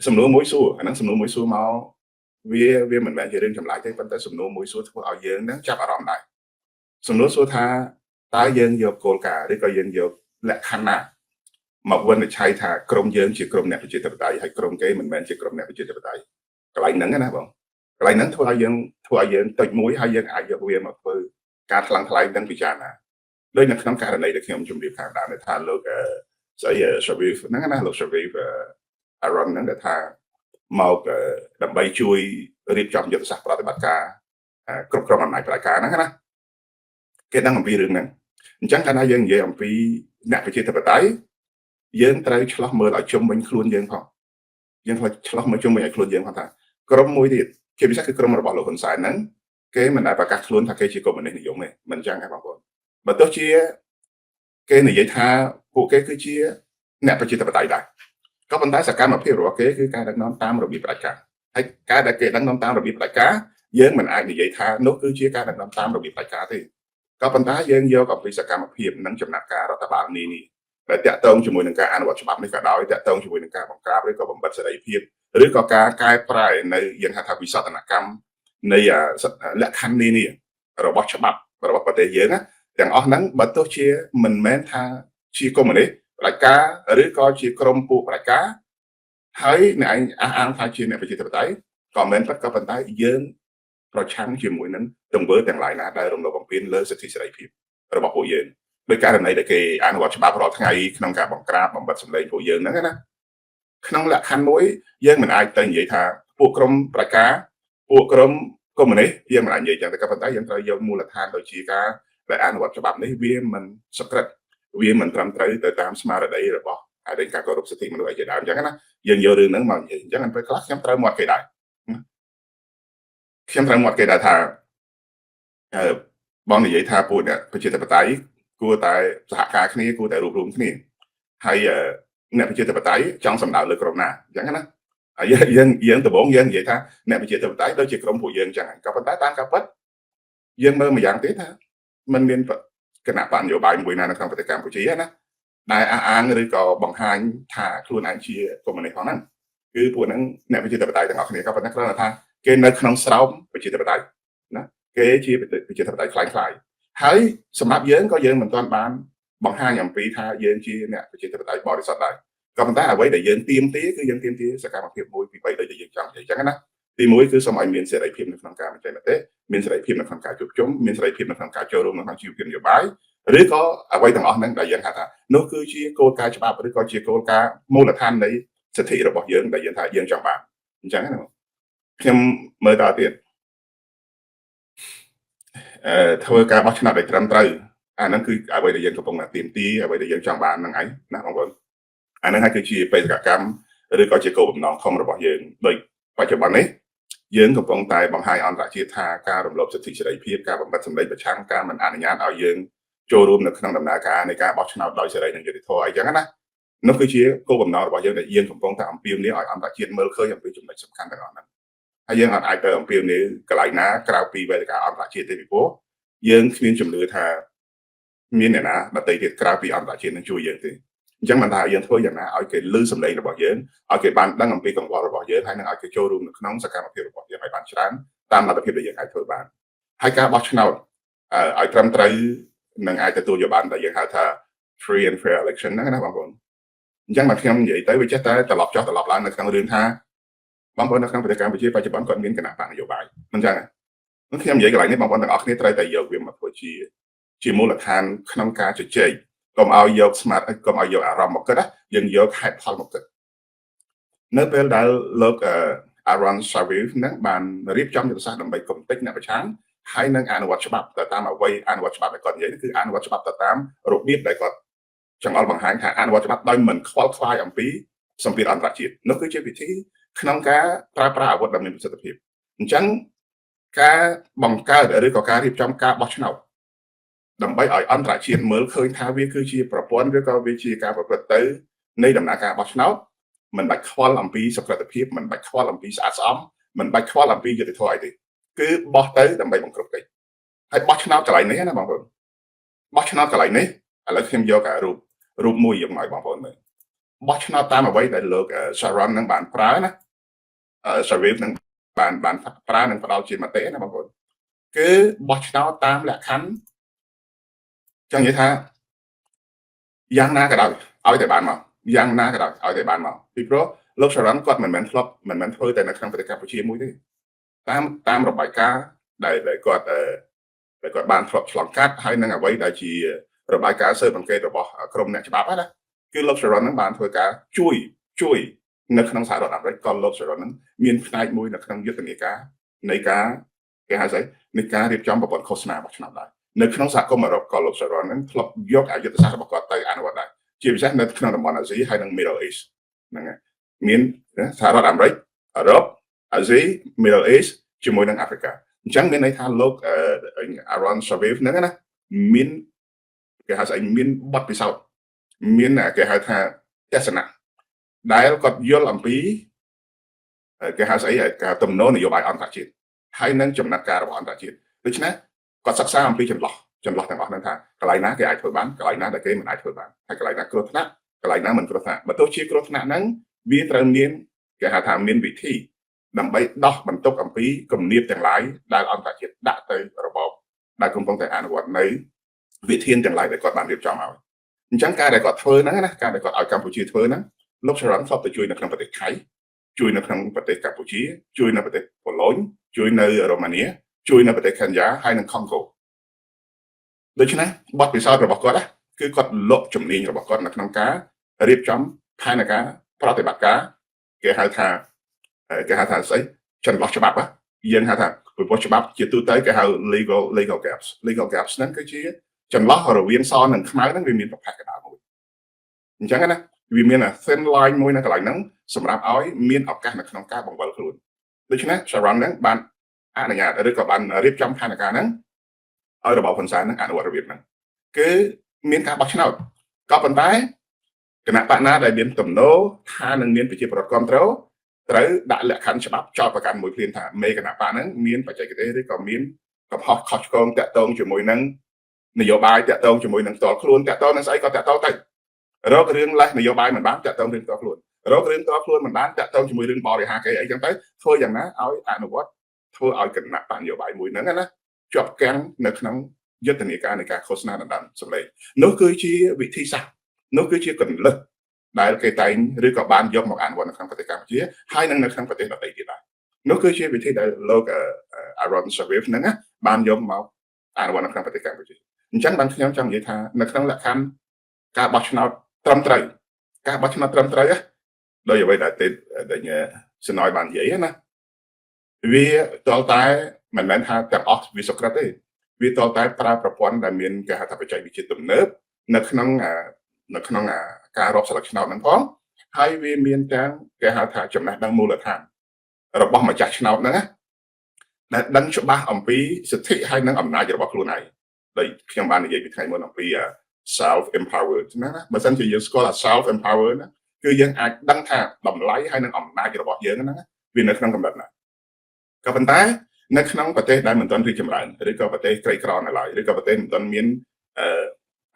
សំណួរមួយសួរអាហ្នឹងសំណួរមួយសួរមកវាវាមិនមែនជារឿងចម្លែកទេប៉ុន្តែសំណួរមួយសួរធ្វើឲ្យយើងនឹងចាប់អារម្មណ៍ដែរ សំណួរសួរថាតើយើងយកគោលការណ៍ឬក៏យើងយកលក្ខខណ្ឌណាមកវិនិច្ឆ័យថាក្រុមយើងជាក្រុមអ្នកប្រជាធិបតេយ្យហើយក្រុមគេមិនមែនជាក្រុមអ្នកប្រជាធិបតេយ្យកន្លែងហ្នឹងណាបងកន្លែងហ្នឹងធ្វើឲ្យយើងតិចមួយហើយយើងអាចយកវាមកធ្វើការថ្លឹងថ្លែងនិងពិចារណាដូចនៅក្នុងករណីដែលខ្ញុំជម្រាបខាងដើមថាលោកស្អី Sharif ហ្នឹងណាលោក Sharif Aaron ហ្នឹងដែលថាមកដើម្បីជួយរៀបចំយុទ្ធសាស្ត្រប្រតិបត្តិការគ្រប់គ្រងអំណាចផ្ដាច់ការហ្នឹងណាគេដឹងអំពីរឿងហ្នឹងអញ្ចឹងកាលណាយើងនិយាយអំពីអ្នកប្រជាធិបតេយ្យយើងត្រូវឆ្លោះមើលឲ្យជុំវិញខ្លួនយើងផងយើងត្រូវឆ្លោះមើលជុំវិញឲ្យខ្លួនយើងផងថាក្រុមមួយទៀតជាពិសេសគឺក្រុមរបស់លោកហ៊ុនសែនហ្នឹងគេមិនដែលប្រកាសខ្លួនថាគេជាកុម្មុយនីសនិយមទេមិនអញ្ចឹងទេបងប្អូនបើទោះជាគេនិយាយថាពួកគេគឺជាអ្នកប្រជាធិបតេយ្យដែរក៏ប៉ុន្តែសកម្មភាពរបស់គេគឺការដឹកនាំតាមរបៀបផ្ដាច់ការហើយការដែលគេដឹកនាំតាមរបៀបផ្ដាច់ការយើងមិនអាចនិយាយថានោះគឺជាការដឹកនាំតាមរបៀបផ្ដាច់ការទេក៏ប៉ុន្តែយើងយកអំពីសកម្មភាពនិងចំណាត់ការរដ្ឋបាលនេះនេះដែលតាក់ទងជាមួយនឹងការអនុវត្តច្បាប់នេះក៏ដោយតាក់ទងជាមួយនឹងការបង្ក្រាបឬក៏បំបិទសេរីភាពឬក៏ការកែប្រែនៅយើងហៅថាវិសោធនកម្មនៃលក្ខខណ្ឌនានារបស់ច្បាប់របស់ប្រទេសយើងណាទាំងអស់ហ្នឹងបើទោះជាមិនមែនថាជាកុម្មុយនីសផ្ដាច់ការឬក៏ជាក្រុមពួកផ្ដាច់ការហើយអ្នកឯងអះអាងថាជាអ្នកប្រជាធិបតេយ្យក៏មិនពិតក៏ប៉ុន្តែយើងប្រឆាំងជាមួយនឹងទង្វើទាំងឡាយណាដែលរំលោភបំពានលើសិទ្ធិសេរីភាពរបស់ពួកយើងដោយករណីដែលគេអនុវត្តច្បាប់រាល់ថ្ងៃក្នុងការបង្ក្រាបបំបិទសម្លេងពួកយើងហ្នឹងណាក្នុងលក្ខខណ្ឌមួយយើងមិនអាចទៅនិយាយថាពួកក្រុមប្រជាការពួកក្រុមកុម្មុយនីសយើងមិនអាចនិយាយចឹងតែក៏ប៉ុន្តែយើងត្រូវយកមូលដ្ឋានដូចជាការដែលអនុវត្តច្បាប់នេះវាមិនសុក្រិតវាមិនត្រឹមត្រូវទៅតាមស្មារតីរបស់ហើយការគោរពសិទ្ធិមនុស្សអីជាដើមអញ្ចឹងណាយើងយករឿងហ្នឹងមកនិយាយអញ្ចឹងពេលខ្លះខ្ញុំត្រូវមាត់គេដែរខ្ញុំត្រូវមាត់គេដែរថាអឺបងនិយាយថាពួកអ្នកប្រជាធិបតេយ្យគួរតែសហការគ្នាគួរតែរួបរួមគ្នាហើយអ្នកប្រជាធិបតេយ្យចង់សម្ដៅលើក្រុមណាអញ្ចឹងណាហើយយើងយើងដំបូងយើងនិយាយថាអ្នកប្រជាធិបតេយ្យដូចជាក្រុមពួកយើងអញ្ចឹងក៏ប៉ុន្តែតាមការពិតយើងមើលម្យ៉ាងទៀតថាมันមានគណបក្សនយោបាយមួយណានៅក្នុងប្រទេសកម្ពុជាណាដែលអះអាងឬក៏បង្ហាញថាខ្លួនឯងជាកុម្មុយនីសផងហ្នឹងគឺពួកហ្នឹងអ្នកប្រជាធិបតេយ្យទាំងអស់គ្នាក៏ប៉ុន្តែគ្រាន់តែថាគេនៅក្នុងស្រោមប្រជាធិបតេយ្យណាគេជាប្រជាធិបតេយ្យក្លាយៗហើយសម្រាប់យើងក៏យើងមិនទាន់បានបង្ហាញអំពីថាយើងជាអ្នកប្រជាធិបតេយ្យបរិសុទ្ធដែរក៏ប៉ុន្តែអ្វីដែលយើងទាមទារគឺយើងទាមទារសកម្មភាព1 2 3ដូចដែលយើងចង់និយាយអញ្ចឹងណាទី1គឺសូមឲ្យមានសេរីភាពនៅក្នុងការបញ្ចេញមតិមានសេរីភាពនៅក្នុងការជួបជុំមានសេរីភាពនៅក្នុងការចូលរួមនៅក្នុងជីវភាពនយោបាយឬក៏អ្វីទាំងអស់ហ្នឹងដែលយើងហៅថានោះគឺជាគោលការណ៍ច្បាប់ឬក៏ជាគោលការណ៍មូលដ្ឋាននៃសិទ្ធិរបស់យើងដែលយើងថាយើងចង់បានអញ្ចឹងណាខ្ញុំមើលតទៀតអឺធ្វើការបោះឆ្នោតឲ្យត្រឹមត្រូវអាហ្នឹងគឺអ្វីដែលយើងកំពុងតែទាមទារអ្វីដែលយើងចង់បានហ្នឹងឯងណាបងប្អូនអាហ្នឹងហើយគឺជាបេសកកម្មឬក៏ជាគោលបំណងធំរបស់យើងដូចបច្ចុប្បន្ននេះយើងកំពុងតែបង្ហាញអន្តរជាតិថាការរំលោភសិទ្ធិសេរីភាពការបំបិទសម្លេងប្រឆាំងការមិនអនុញ្ញាតឲ្យយើងចូលរួមនៅក្នុងដំណើរការនៃការបោះឆ្នោតដោយសេរីនិងយុត្តិធម៌អីចឹងណានោះគឺជាគោលបំណងរបស់យើងដែលយើងកំពុងតែអំពាវនាវឲ្យអន្តរជាតិមើលឃើញអំពីចំណុចសំខាន់ទាំងអស់ហ្នឹងហើយយើងអាចទៅអំពាវនាវកន្លែងណាក្រៅពីវេទិកាអន្តរជាតិទេពីព្រោះយើងគ្មានជំនឿថាមានអ្នកណាដទៃទៀតក្រៅពីអន្តរជាតិនឹងជួយយើងទេអញ្ចឹងមិនថាយើងធ្វើយ៉ាងណាឲ្យគេលឺសម្លេងរបស់យើងឲ្យគេបានដឹងអំពីកង្វល់របស់យើងហើយនឹងឲ្យគេចូលរួមនៅក្នុងសកម្មភាពរបស់យើងឲ្យបានច្រើនតាមលទ្ធភាពដែលយើងអាចធ្វើបានហើយការបោះឆ្នោតឲ្យត្រឹមត្រូវនឹងអាចទទួលយកបានដែលយើងហៅថា free and fair election ហ្នឹងណាបងប្អូនអញ្ចឹងមកខ្ញុំនិយាយទៅវាចេះតែត្រឡប់ចុះត្រឡប់ឡើងនៅក្នុងរឿងថាបងប្អូននៅក្នុងប្រទេសកម្ពុជាបច្ចុប្បន្នគាត់មានគណបក្សនយោបាយមិនអញ្ចឹងហ្នឹងខ្ញុំនិយាយកន្លែងនេះបងប្អូនទាំងអស់គ្នាត្រូវតែយកវាមកធ្វើជាមូលដ្ឋានក្នុងការជជែកកុំឲ្យយក smart កុំឲ្យយកអារម្មណ៍មកគិតណាយើងយកហេតុផលមកគិតនៅពេលដែលលោក Aaron Sharif ហ្នឹងបានរៀបចំយុទ្ធសាស្ត្រដើម្បីកម្ទេចអ្នកប្រឆាំងហើយនឹងអនុវត្តច្បាប់ទៅតាមអ្វីអនុវត្តច្បាប់ដែលគាត់និយាយគឺអនុវត្តច្បាប់ទៅតាមរបៀបដែលគាត់ចង្អុលបង្ហាញថាអនុវត្តច្បាប់ដោយមិនខ្វល់ខ្វាយអំពីសម្ពាធអន្តរជាតិនោះគឺជាវិធីក្នុងការប្រើប្រាស់អាវុធដ៏មានប្រសិទ្ធភាពអញ្ចឹងការបង្កើតឬក៏ការរៀបចំការបោះឆ្នោតដើម្បីឲ្យអន្តរជាតិមើលឃើញថាវាគឺជាប្រព័ន្ធឬក៏វាជាការប្រព្រឹត្តទៅនៃដំណើរការបោះឆ្នោតមិនបាច់ខ្វល់អំពីសុក្រឹតភាពមិនបាច់ខ្វល់អំពីស្អាតស្អំមិនបាច់ខ្វល់អំពីយុត្តិធម៌អីទេគឺបោះទៅដើម្បីបង្គ្រប់កិច្ចហើយបោះឆ្នោតកន្លែងនេះណាបងប្អូនបោះឆ្នោតកន្លែងនេះឥឡូវខ្ញុំយកអារូបរូបមួយយកមកឲ្យបងប្អូនមើលបោះឆ្នោតតាមអ្វីដែលលោក Sharon នឹងបានប្រើណា Sharif នឹងបានប្រើនិងផ្ដល់ជាមតិណាបងប្អូនគឺបោះឆ្នោតតាមលក្ខខណ្ឌ ចង់និយាយថាយ៉ាងណាក៏ដោយឲ្យតែបានមកយ៉ាងណាក៏ដោយឲ្យតែបានមកពីព្រោះលោក Sharon គាត់មិនមែនធ្លាប់មិនមែនធ្វើតែនៅក្នុងប្រទេសកម្ពុជាមួយទេតាមតាមរបាយការណ៍ដែលដែលគាត់ដែលគាត់បានធ្លាប់ឆ្លងកាត់ហើយនឹងអ្វីដែលជារបាយការណ៍ស៊ើបអង្កេតរបស់ក្រុមអ្នកច្បាប់ណាគឺលោក Sharon នឹងបានធ្វើការជួយជួយនៅក្នុងសហរដ្ឋអាមេរិកក៏លោក Sharon នឹងមានផ្នែកមួយនៅក្នុងយុទ្ធនាការនៃការគេហៅស្អីនៃការរៀបចំប្រព័ន្ធឃោសនារបស់ឆ្នាំដែរនៅក្នុងសហគមន៍អឺរ៉ុបក៏លោក Sharon នឹងធ្លាប់យកអយុទ្ធសាស្ត្ររបស់គាត់ទៅអនុវត្តដែរជាពិសេសនៅក្នុងតំបន់អាស៊ីហើយនិង Middle East ហ្នឹងហើយមានសហរដ្ឋអាមេរិកអឺរ៉ុបអាស៊ី Middle East ជាមួយនឹងអាហ្វ្រិកាអញ្ចឹងមានន័យថាលោក Aaron Shavit ហ្នឹងណាមានគេហៅស្អីមានបទពិសោធន៍មានគេហៅថាទស្សនៈដែលគាត់យល់អំពីគេហៅស្អីការទំនោរនយោបាយអន្តរជាតិហើយនឹងចំណាត់ការរបស់អន្តរជាតិដូច្នេះគាត់សិក្សាអំពីចន្លោះចន្លោះទាំងអស់ហ្នឹងថាកន្លែងណាគេអាចធ្វើបានកន្លែងណាដែលគេមិនអាចធ្វើបានហើយកន្លែងណាគ្រោះថ្នាក់កន្លែងណាមិនគ្រោះថ្នាក់បើទោះជាគ្រោះថ្នាក់ហ្នឹងវាត្រូវមានគេហៅថាមានវិធីដើម្បីដោះបន្ទុកអំពីគំនាបទាំងឡាយដែលអន្តរជាតិដាក់ទៅរបបដែលកំពុងតែអនុវត្តនៅវិធានទាំងឡាយដែលគាត់បានរៀបចំឲ្យអញ្ចឹងការដែលគាត់ធ្វើហ្នឹងណាការដែលគាត់ឲ្យកម្ពុជាធ្វើហ្នឹងលោក Sharon ធ្លាប់ទៅជួយនៅក្នុងប្រទេសថៃជួយនៅក្នុងប្រទេសកម្ពុជាជួយនៅប្រទេសប៉ូឡូញជួយនៅរូម៉ានីជួយនៅប្រទេសកេនយ៉ាហើយនិងខុងហ្គោដូច្នេះបទពិសោធន៍របស់គាត់ណាគឺគាត់លក់ជំនាញរបស់គាត់នៅក្នុងការរៀបចំផែនការប្រតិបត្តិការគេហៅថាគេហៅថាស្អីចន្លោះច្បាប់យើងហៅថាព្រោះច្បាប់ជាទូទៅគេហៅ legal gaps legal gaps ហ្នឹងគឺជាចន្លោះរវាងសនិងខ្មៅហ្នឹងវាមានប្រភេទកណ្ដាលមួយអញ្ចឹងណាវាមាន a thin line មួយនៅកន្លែងហ្នឹងសម្រាប់ឲ្យមានឱកាសនៅក្នុងការបង្វិលខ្លួនដូច្នេះ Sharon ហ្នឹងបានអនុញ្ញាតឬក៏បានរៀបចំផែនការហ្នឹងឲ្យរបបហ៊ុនសែនហ្នឹងអនុវត្តរបៀបហ្នឹងគឺមានការបោះឆ្នោតក៏ប៉ុន្តែគណបក្សណាដែលមានទំនោរថានឹងមានប្រជាពលរដ្ឋគ្រប់គ្រងត្រូវដាក់លក្ខខណ្ឌច្បាប់ចោទប្រកាន់មួយភ្លាមថាមេគណបក្សហ្នឹងមានបច្ចេកទេសឬក៏មានកំហុសខុសឆ្គងតាក់ទងជាមួយនឹងនយោបាយតាក់ទងជាមួយនឹងផ្ទាល់ខ្លួនតាក់ទងនឹងស្អីក៏តាក់ទងទៅរករឿងលេសនយោបាយមិនបានតាក់ទងរឿងផ្ទាល់ខ្លួនរករឿងផ្ទាល់ខ្លួនមិនបានតាក់ទងជាមួយរឿងបរិហាគេអីចឹងទៅធ្វើយ៉ាងណាឲ្យអនុវត្តធ្វើឲ្យគណបក្សនយោបាយមួយហ្នឹងណាជាប់គាំងនៅក្នុងយុទ្ធនាការនៃការឃោសនាដណ្ដើមសម្លេងនោះគឺជាវិធីសាស្ត្រនោះគឺជាគន្លឹះដែលគេតែងឬក៏បានយកមកអនុវត្តនៅក្នុងប្រទេសកម្ពុជាហើយនិងនៅក្នុងប្រទេសដទៃទៀតដែរនោះគឺជាវិធីដែលលោក Aaron Shavit ហ្នឹងណាបានយកមកអនុវត្តនៅក្នុងប្រទេសកម្ពុជាអញ្ចឹងបានខ្ញុំចង់និយាយថានៅក្នុងលក្ខខណ្ឌការបោះឆ្នោតត្រឹមត្រូវការបោះឆ្នោតត្រឹមត្រូវដោយអ្វីដែលទេដែលសណយបាននិយាយណាវាតលតែមិនមែនថាទាំងអស់វាសុក្រិតទេវាតលតែប្រើប្រព័ន្ធដែលមានគេហៅថាបច្ចេកវិទ្យាទំនើបនៅក្នុងការរាប់សន្លឹកឆ្នោតហ្នឹងផងហើយវាមានទាំងគេហៅថាចំណេះដឹងមូលដ្ឋានរបស់ម្ចាស់ឆ្នោតហ្នឹងណាដែលដឹងច្បាស់អំពីសិទ្ធិហើយនិងអំណាចរបស់ខ្លួនឯងដូចខ្ញុំបាននិយាយពីថ្ងៃមុនអំពី self empowered ណាបើសិនជាយើងស្គាល់អា self empower ណាគឺយើងអាចដឹងថាតម្លៃហើយនិងអំណាចរបស់យើងហ្នឹងវានៅក្នុងកម្រិតណាក៏ប៉ុន្តែនៅក្នុងប្រទេសដែលមិនទាន់រីកចម្រើនឬក៏ប្រទេសក្រីក្រនៅឡើយឬក៏ប្រទេសមិនទាន់មាន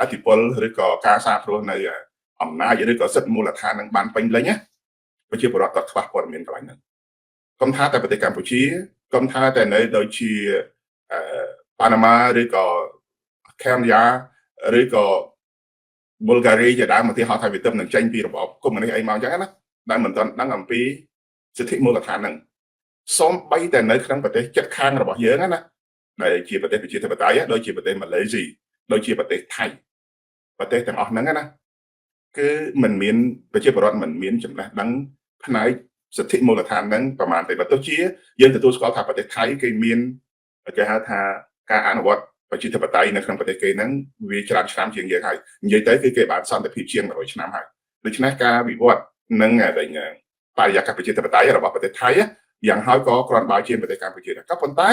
អធិបុលឬក៏ការសាព្រោះនៅអំណាចឬក៏សិទ្ធិមូលដ្ឋាននឹងបានពេញលេញណាប្រជាពលរដ្ឋក៏ខ្វះព័ត៌មានកន្លែងហ្នឹងកុំថាតែប្រទេសកម្ពុជាកុំថាតែនៅដូចជាប៉ាណាម៉ាឬក៏កេនយ៉ាឬក៏ប៊ុលហ្គារីជាដើមឧទាហរណ៍ថាវាទៅនឹងចេញពីរបបកុម្មុយនីសអីមកអញ្ចឹងណាដែលមិនទាន់ដឹងអំពីសិទ្ធិមូលដ្ឋានហ្នឹងសូម្បីតែនៅក្នុងប្រទេសជិតខាងរបស់យើងណាដែលជាប្រទេសប្រជាធិបតេយ្យដូចជាប្រទេសម៉ាឡេស៊ីដូចជាប្រទេសថៃប្រទេសទាំងអស់ហ្នឹងណាគឺមិនមានប្រជាពលរដ្ឋមិនមានចំណេះដឹងផ្នែកសិទ្ធិមូលដ្ឋានហ្នឹងប្រហែលទេបើទោះជាយើងទទួលស្គាល់ថាប្រទេសថៃគេមានគេហៅថាការអនុវត្តប្រជាធិបតេយ្យនៅក្នុងប្រទេសគេហ្នឹងវាច្រើនឆ្នាំជាងយើងហើយនិយាយទៅគឺគេបានសន្តិភាពជាង100ឆ្នាំហើយដូច្នេះការវិវត្តនិងបរិយាកាសប្រជាធិបតេយ្យរបស់ប្រទេសថៃយ៉ាងហើយក៏គ្រាន់បើជាងប្រទេសកម្ពុជាដែរក៏ប៉ុន្តែ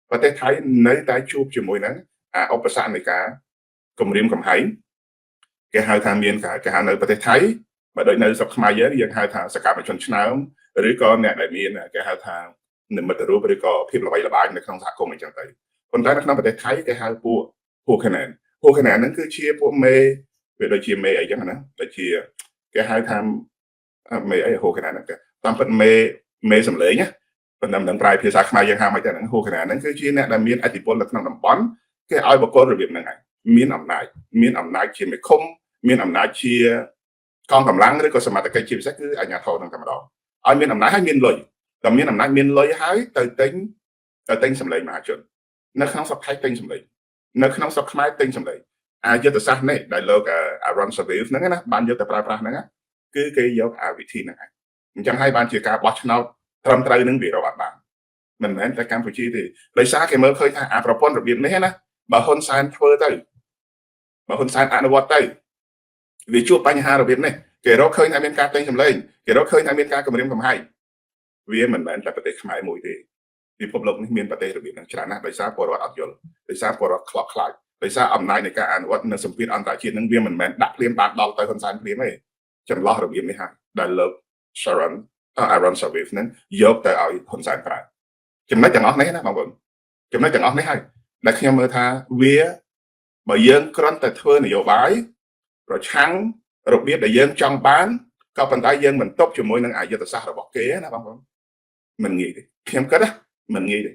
ប្រទេសថៃនៅតែជួបជាមួយនឹងឧបសគ្គនៃការគម្រាមកំហែងគេហៅថាមានគេហៅនៅប្រទេសថៃបើដូចនៅស្រុកខ្មែរយើងយើងហៅថាសកម្មជនឆ្នើមឬក៏អ្នកដែលមានគេហៅថានិមិត្តរូបឬក៏ភាពល្បីល្បាញនៅក្នុងសហគមន៍អញ្ចឹងទៅប៉ុន្តែនៅក្នុងប្រទេសថៃគេហៅពួកពួកខណែនពួកខណែនហ្នឹងគឺជាពួកមេវាដូចជាមេអីចឹងណាដូចជាគេហៅថាមេអីហូខណែនហ្នឹងតាមពិតមេមេសំឡេងណាប៉ុន្តែមិនដឹងប្រែភាសាខ្មែរយើងហៅមិនតែហ្នឹងហូខណែនហ្នឹងគឺជាអ្នកដែលមានឥទ្ធិពលនៅក្នុងតំបន់គេឲ្យបុគ្គលរបៀបហ្នឹងហើយ មានអំណាចមានអំណាចជាមេឃុំមានអំណាចជាកងកម្លាំងឬក៏សមត្ថកិច្ចជាពិសេសគឺអាជ្ញាធរនឹងតែម្ដងឲ្យមានអំណាចហើយមានលុយតែមានអំណាចមានលុយហើយទៅទិញសម្លេងមហាជននៅក្នុងស្រុកថៃទិញសម្លេងនៅក្នុងស្រុកខ្មែរទិញសម្លេងអាយុទ្ធសាស្ត្រនេះដែលលោក Aaron Shavit ហ្នឹងណាបានយកទៅប្រើប្រាស់ហ្នឹងណាគឺគេយកអាវិធីហ្នឹងឯងអញ្ចឹងហើយបានជាការបោះឆ្នោតត្រឹមត្រូវនឹងវារកអត់បានមិនមែនតែកម្ពុជាទេដោយសារគេមើលឃើញថាអាប្រព័ន្ធរបៀបនេះណាបើហ៊ុនសែនធ្វើទៅបើហ៊ុនសែនអនុវត្តទៅវាជួបបញ្ហារបៀបនេះគេរកឃើញថាមានការទិញសម្លេងគេរកឃើញថាមានការគម្រាមកំហែងវាមិនមែនតែប្រទេសខ្មែរមួយទេពិភពលោកនេះមានប្រទេសរបៀបហ្នឹងច្រើនណាស់ដោយសារពលរដ្ឋអត់យល់ដោយសារពលរដ្ឋខ្លោចខ្លាចដោយសារអំណាចនៃការអនុវត្តនៅសម្ពាធអន្តរជាតិហ្នឹងវាមិនមែនដាក់ភ្លាមបានដល់ទៅហ៊ុនសែនភ្លាមទេចន្លោះរបៀបនេះហើយដែលលោក Sharon Aaron Shavit ហ្នឹងយកទៅឲ្យហ៊ុនសែនប្រើចំណុចទាំងអស់នេះណាបងប្អូនចំណុចទាំងអស់នេះហើយដែលខ្ញុំមើលថាវាបើយើងគ្រាន់តែធ្វើនយោបាយប្រឆាំងរបៀបដែលយើងចង់បានក៏ប៉ុន្តែយើងមិនទប់ជាមួយនឹងអយុទ្ធសាស្ត្ររបស់គេណាបងប្អូនមិនងាយទេខ្ញុំគិតណាមិនងាយទេ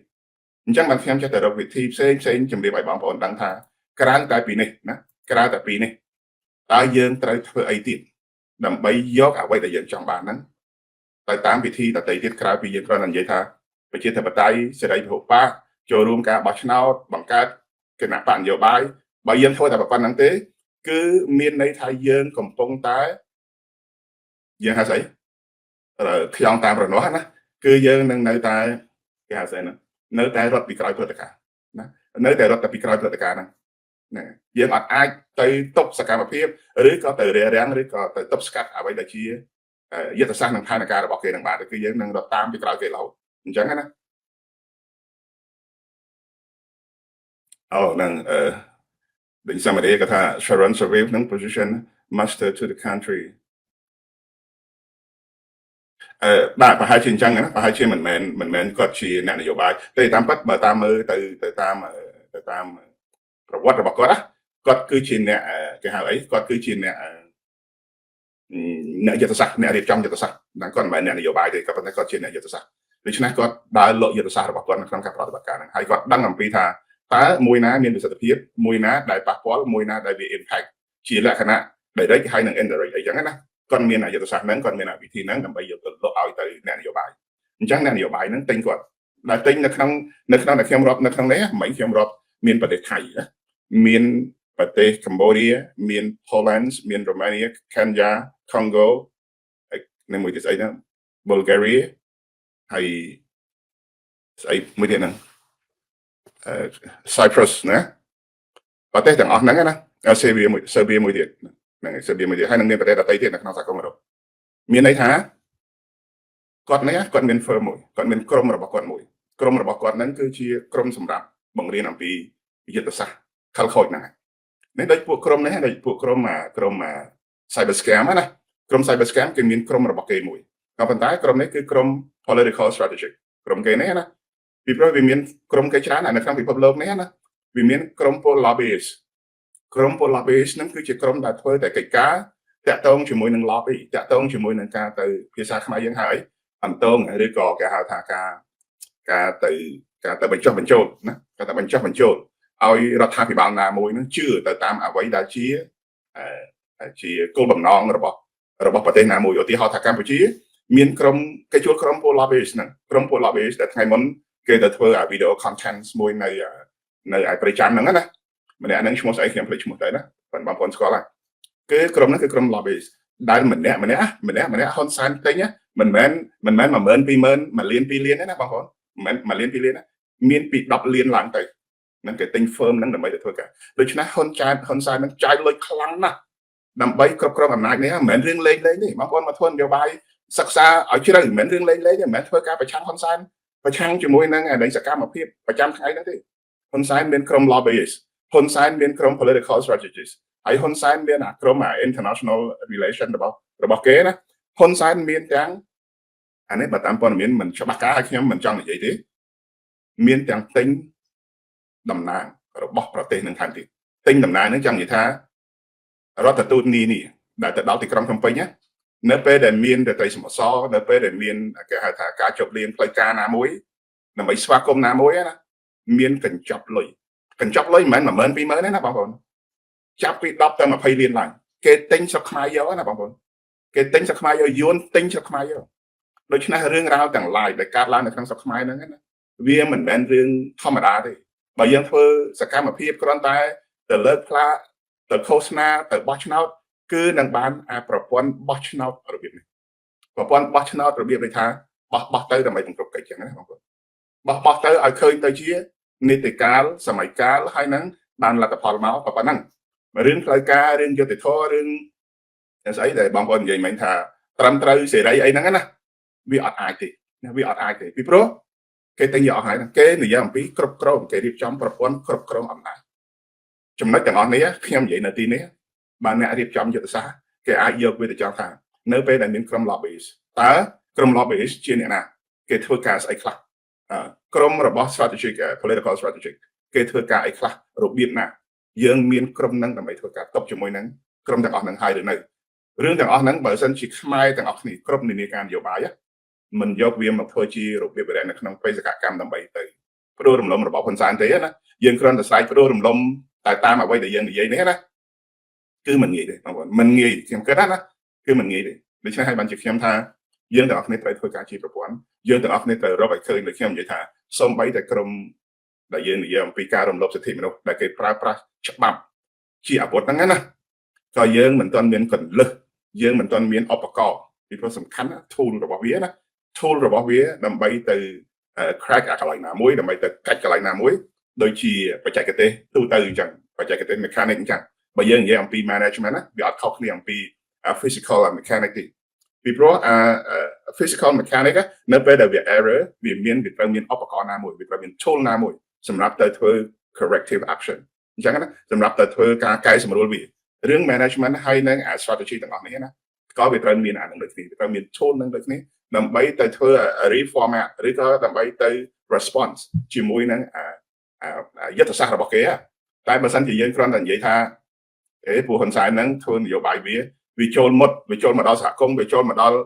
អញ្ចឹងបានខ្ញុំចេះតែរកវិធីផ្សេងផ្សេងជម្រាបឲ្យបងប្អូនដឹងថាក្រៅតែពីនេះណាក្រៅតែពីនេះតើយើងត្រូវធ្វើអីទៀតដើម្បីយកអ្វីដែលយើងចង់បានហ្នឹងទៅតាមវិធីដទៃទៀតក្រៅពីយើងគ្រាន់តែនិយាយថាប្រជាធិបតេយ្យសេរីពហុបក្សចូលរួមការបោះឆ្នោតបង្កើតគណបក្សនយោបាយបើយើងធ្វើតែប៉ុណ្្នឹងទេ គឺមានន័យថាយើងកំពុងតែយើងហៅស្អីខ្យងតាមរនាស់ណាគឺយើងនឹងនៅតែគេហៅស្អីហ្នឹងនៅតែរត់ពីក្រោយព្រឹត្តិការណ៍ណានៅតែរត់តែពីក្រោយព្រឹត្តិការណ៍ហ្នឹងណាយើងអត់អាចទៅទប់សកម្មភាពឬក៏ទៅរារាំងឬក៏ទៅទប់ស្កាត់អ្វីដែលជាយុទ្ធសាស្ត្រនិងផែនការរបស់គេនឹងបានគឺយើងនឹងរត់តាមពីក្រោយគេរហូតអញ្ចឹងណាអូនឹងអឺដូចសាមរីគាត់ថា Sharon Shavit នឹង position master to the country អឺបាទប្រហែលជាអញ្ចឹងណាប្រហែលជាមិនមែនគាត់ជាអ្នកនយោបាយទេតាមពិតបើតាមមើលទៅទៅតាមប្រវត្តិរបស់គាត់ណាគាត់គឺជាអ្នកគេហៅអីគាត់គឺជាអ្នកអ្នកយុទ្ធសាស្ត្រអ្នករៀបចំយុទ្ធសាស្ត្រហ្នឹងគាត់មិនមែនអ្នកនយោបាយទេក៏ប៉ុន្តែគាត់ជាអ្នកយុទ្ធសាស្ត្រដូច្នេះគាត់ដើរលក់យុទ្ធសាស្ត្ររបស់គាត់នៅក្នុងការប្រតិបត្តិការហ្នឹងហើយគាត់ដឹងអំពីថាតើមួយណាមានប្រសិទ្ធភាពមួយណាដែលប៉ះពាល់មួយណាដែលវា impact ជាលក្ខណៈ direct ហើយនិង indirect អីចឹងណាគាត់មានយុទ្ធសាស្ត្រហ្នឹងគាត់មានវិធីហ្នឹងដើម្បីយកទៅលក់ឲ្យទៅអ្នកនយោបាយអញ្ចឹងអ្នកនយោបាយហ្នឹងទិញគាត់ដែលទិញនៅក្នុងដែលខ្ញុំរាប់នៅក្នុងនេះមិនខ្ញុំរាប់មានប្រទេសថៃណាមានប្រទេសកម្ពុជាមាន Poland មាន Romania, Kenya, Congo និងមួយទៀតស្អីហ្នឹង Bulgaria ហើយស្អីមួយទៀតហ្នឹងអឺ Cyprus ណាប្រទេសទាំងអស់ហ្នឹងណាសេវីមួយសេវីមួយទៀតហ្នឹងសេវីមួយទៀតហើយនឹងមានប្រទេសដទៃទៀតនៅក្នុងសហគមន៍អឺរ៉ុបមានន័យថាគាត់នេះគាត់មាន firm មួយគាត់មានក្រុមរបស់គាត់មួយក្រុមរបស់គាត់ហ្នឹងគឺជាក្រុមសម្រាប់បង្រៀនអំពីយុទ្ធសាស្ត្រខលខូចហ្នឹងនេះដូចពួកក្រុមនេះដូចពួកក្រុមក្រុម cyber scam ណាក្រុម cyber scam គេមានក្រុមរបស់គេមួយក៏ប៉ុន្តែក្រុមនេះគឺក្រុម political strategic ក្រុមគេនេះណាពីព្រោះវាមានក្រុមគេច្រើននៅក្នុងពិភពលោកនេះណាវាមានក្រុមពល lobbyist ក្រុមពល lobbyist ហ្នឹងគឺជាក្រុមដែលធ្វើតែកិច្ចការតាក់ទងជាមួយនឹង lobby តាក់ទងជាមួយនឹងការទៅភាសាខ្មែរយើងហើយអន្តងឬក៏គេហៅថាការទៅបញ្ចុះបញ្ចូលណាការទៅបញ្ចុះបញ្ចូលឲ្យរដ្ឋាភិបាលណាមួយនឹងជឿទៅតាមអ្វីដែលជាគោលបំណងរបស់ប្រទេសណាមួយឧទាហរណ៍ថាកម្ពុជាមានក្រុមគេជួលក្រុមពល lobbyist ហ្នឹងក្រុមពល lobbyist ដែលថ្ងៃមុនគេទៅធ្វើអា video content មួយនៅឯព្រៃចាន់ហ្នឹងណាម្នាក់ហ្នឹងឈ្មោះស្អីខ្ញុំភ្លេចឈ្មោះទៅណាប៉ុន្តែបងប្អូនស្គាល់ហើយគឺក្រុមហ្នឹងគឺក្រុម lobbyist ដែលម្នាក់ម្នាក់ម្នាក់ម្នាក់ហ៊ុនសែនទិញមិនមែន10000 20000 1លាន2លានទេណាបងប្អូនមិនមែន1លាន2លានណាមានពី10លានឡើងទៅនឹងគេទិញ firm ហ្នឹងដើម្បីទៅធ្វើការដូច្នេះហ៊ុនសែននឹងចាយលុយខ្លាំងណាស់ដើម្បីគ្រប់គ្រងអំណាចនេះមិនមែនរឿងលេងលេងទេបងប្អូនមកធ្វើនយោបាយសិក្សាឲ្យជ្រៅមិនមែនរឿងលេងលេងទេមិនមែនធ្វើការប្រឆាំងហ៊ុនសែនប្រឆាំងជាមួយនឹងអតីតសកម្មភាពប្រចាំថ្ងៃហ្នឹងទេហ៊ុនសែនមានក្រុម lobbyist ហ៊ុនសែនមានក្រុម political strategist ហើយហ៊ុនសែនមានអាក្រុមអា international relation របស់គេណាហ៊ុនសែនមានទាំងអានេះបើតាមព័ត៌មានមិនច្បាស់ការឲ្យខ្ញុំមិនចង់និយាយទេមានទាំងទិញតំណាងរបស់ប្រទេសនឹងថែមទៀតទិញតំណាងនឹងចង់និយាយថារដ្ឋទូតនីនេះដែលទៅដល់ទីក្រុងភ្នំពេញណានៅពេលដែលមានរាត្រីសមសនៅពេលដែលមានគេហៅថាការជប់លៀងផ្លូវការណាមួយដើម្បីស្វាគមន៍ណាមួយណាមានកញ្ចប់លុយកញ្ចប់លុយមិនមែន10000 20000ទេណាបងប្អូន។ ចាប់ពី10ទៅ20លានឡើងគេទិញស្រុកខ្មែរយកណាបងប្អូនគេទិញស្រុកខ្មែរយកយួនទិញស្រុកខ្មែរយកដូច្នេះរឿងរ៉ាវទាំងឡាយដែលកើតឡើងនៅក្នុងស្រុកខ្មែរហ្នឹងណាវាមិនមែនរឿងធម្មតាទេបើយើងធ្វើសកម្មភាពគ្រាន់តែទៅលើកផ្លាកទៅឃោសនាទៅបោះឆ្នោតគឺនឹងបានអាប្រព័ន្ធបោះឆ្នោតរបៀបនេះប្រព័ន្ធបោះឆ្នោតរបៀបនេះថាបោះបោះទៅដើម្បីបង្គ្រប់កិច្ចចឹងណាបងប្អូនបោះបោះទៅឲ្យឃើញទៅជានីតិកាលសម័យកាលហើយនឹងបានលទ្ធផលមកប៉ុណ្ណឹងរឿងផ្លូវការរឿងយុត្តិធម៌រឿងស្អីដែលបងប្អូននិយាយមិញថាត្រឹមត្រូវសេរីអីហ្នឹងណាវាអត់អាចទេណាវាអត់អាចទេពីព្រោះគេទិញយកអស់ហើយគេនិយាយអំពីគ្រប់គ្រងគេរៀបចំប្រព័ន្ធគ្រប់គ្រងអំណាចចំណុចទាំងអស់នេះខ្ញុំនិយាយនៅទីនេះបើអ្នករៀបចំយុទ្ធសាស្ត្រគេអាចយកវាទៅចង់ថានៅពេលដែលមានក្រុម lobbyist តើក្រុម lobbyist ជាអ្នកណាគេធ្វើការស្អីខ្លះក្រុមរបស់ strategic political strategic គេធ្វើការអីខ្លះរបៀបណាយើងមានក្រុមហ្នឹងដើម្បីធ្វើការតបជាមួយនឹងក្រុមទាំងអស់ហ្នឹងហើយឬនៅរឿងទាំងអស់ហ្នឹងបើសិនជាខ្មែរទាំងអស់គ្នាគ្រប់និន្នាការនយោបាយមិនយកវាមកធ្វើជារបៀបវិរៈនៅក្នុងបេសកកម្មដើម្បីទៅផ្ដួលរំលំរបបហ៊ុនសែនទេណាយើងគ្រាន់តែស្រែកផ្ដួលរំលំតែតាមអ្វីដែលយើងនិយាយនេះណាគឺមិនងាយទេបងប្អូនមិនងាយខ្ញុំគិតណាគឺមិនងាយទេដូច្នេះហើយបានជាខ្ញុំថាយើងទាំងអស់គ្នាត្រូវធ្វើការជាប្រព័ន្ធយើងទាំងអស់គ្នាត្រូវរកឲ្យឃើញដូចខ្ញុំនិយាយថាសូម្បីតែក្រុមដែលយើងនិយាយអំពីការរំលោភសិទ្ធិមនុស្សដែលគេប្រើប្រាស់ច្បាប់ជាអាវុធហ្នឹងណាក៏យើងមិនទាន់មានកលឹះយើងមិនទាន់មានឧបករណ៍ពីព្រោះសំខាន់ណា tool របស់វាណា tool របស់វាដើម្បីទៅ crack អាកន្លែងណាមួយដើម្បីទៅកាច់កន្លែងណាមួយដូចជាបច្ចេកទេសទូទៅអញ្ចឹងបច្ចេកទេស mechanic អញ្ចឹងបើយើងនិយាយអំពី management ណាវាអត់ខុសគ្នាអំពី physical and mechanic ទេពីព្រោះអា physical mechanic នៅពេលដែលវា error វាត្រូវមានឧបករណ៍ណាមួយវាត្រូវមាន tool ណាមួយសម្រាប់ទៅធ្វើ corrective action អញ្ចឹងណាសម្រាប់ទៅធ្វើការកែសម្រួលវារឿង management ហើយនឹងអា strategy ទាំងអស់នេះណាក៏វាត្រូវមានអានឹងដូចគ្នាវាត្រូវមាន tool នឹងដូចគ្នាដើម្បីទៅធ្វើ reformat ឬក៏ដើម្បីទៅ response ជាមួយនឹងអាយុទ្ធសាស្ត្ររបស់គេតែបើសិនជាយើងគ្រាន់តែនិយាយថាអេពួកហ៊ុនសែនហ្នឹងធ្វើនយោបាយវាវាចូលមុតវាចូលមកដល់សហគមន៍វាចូលមកដល់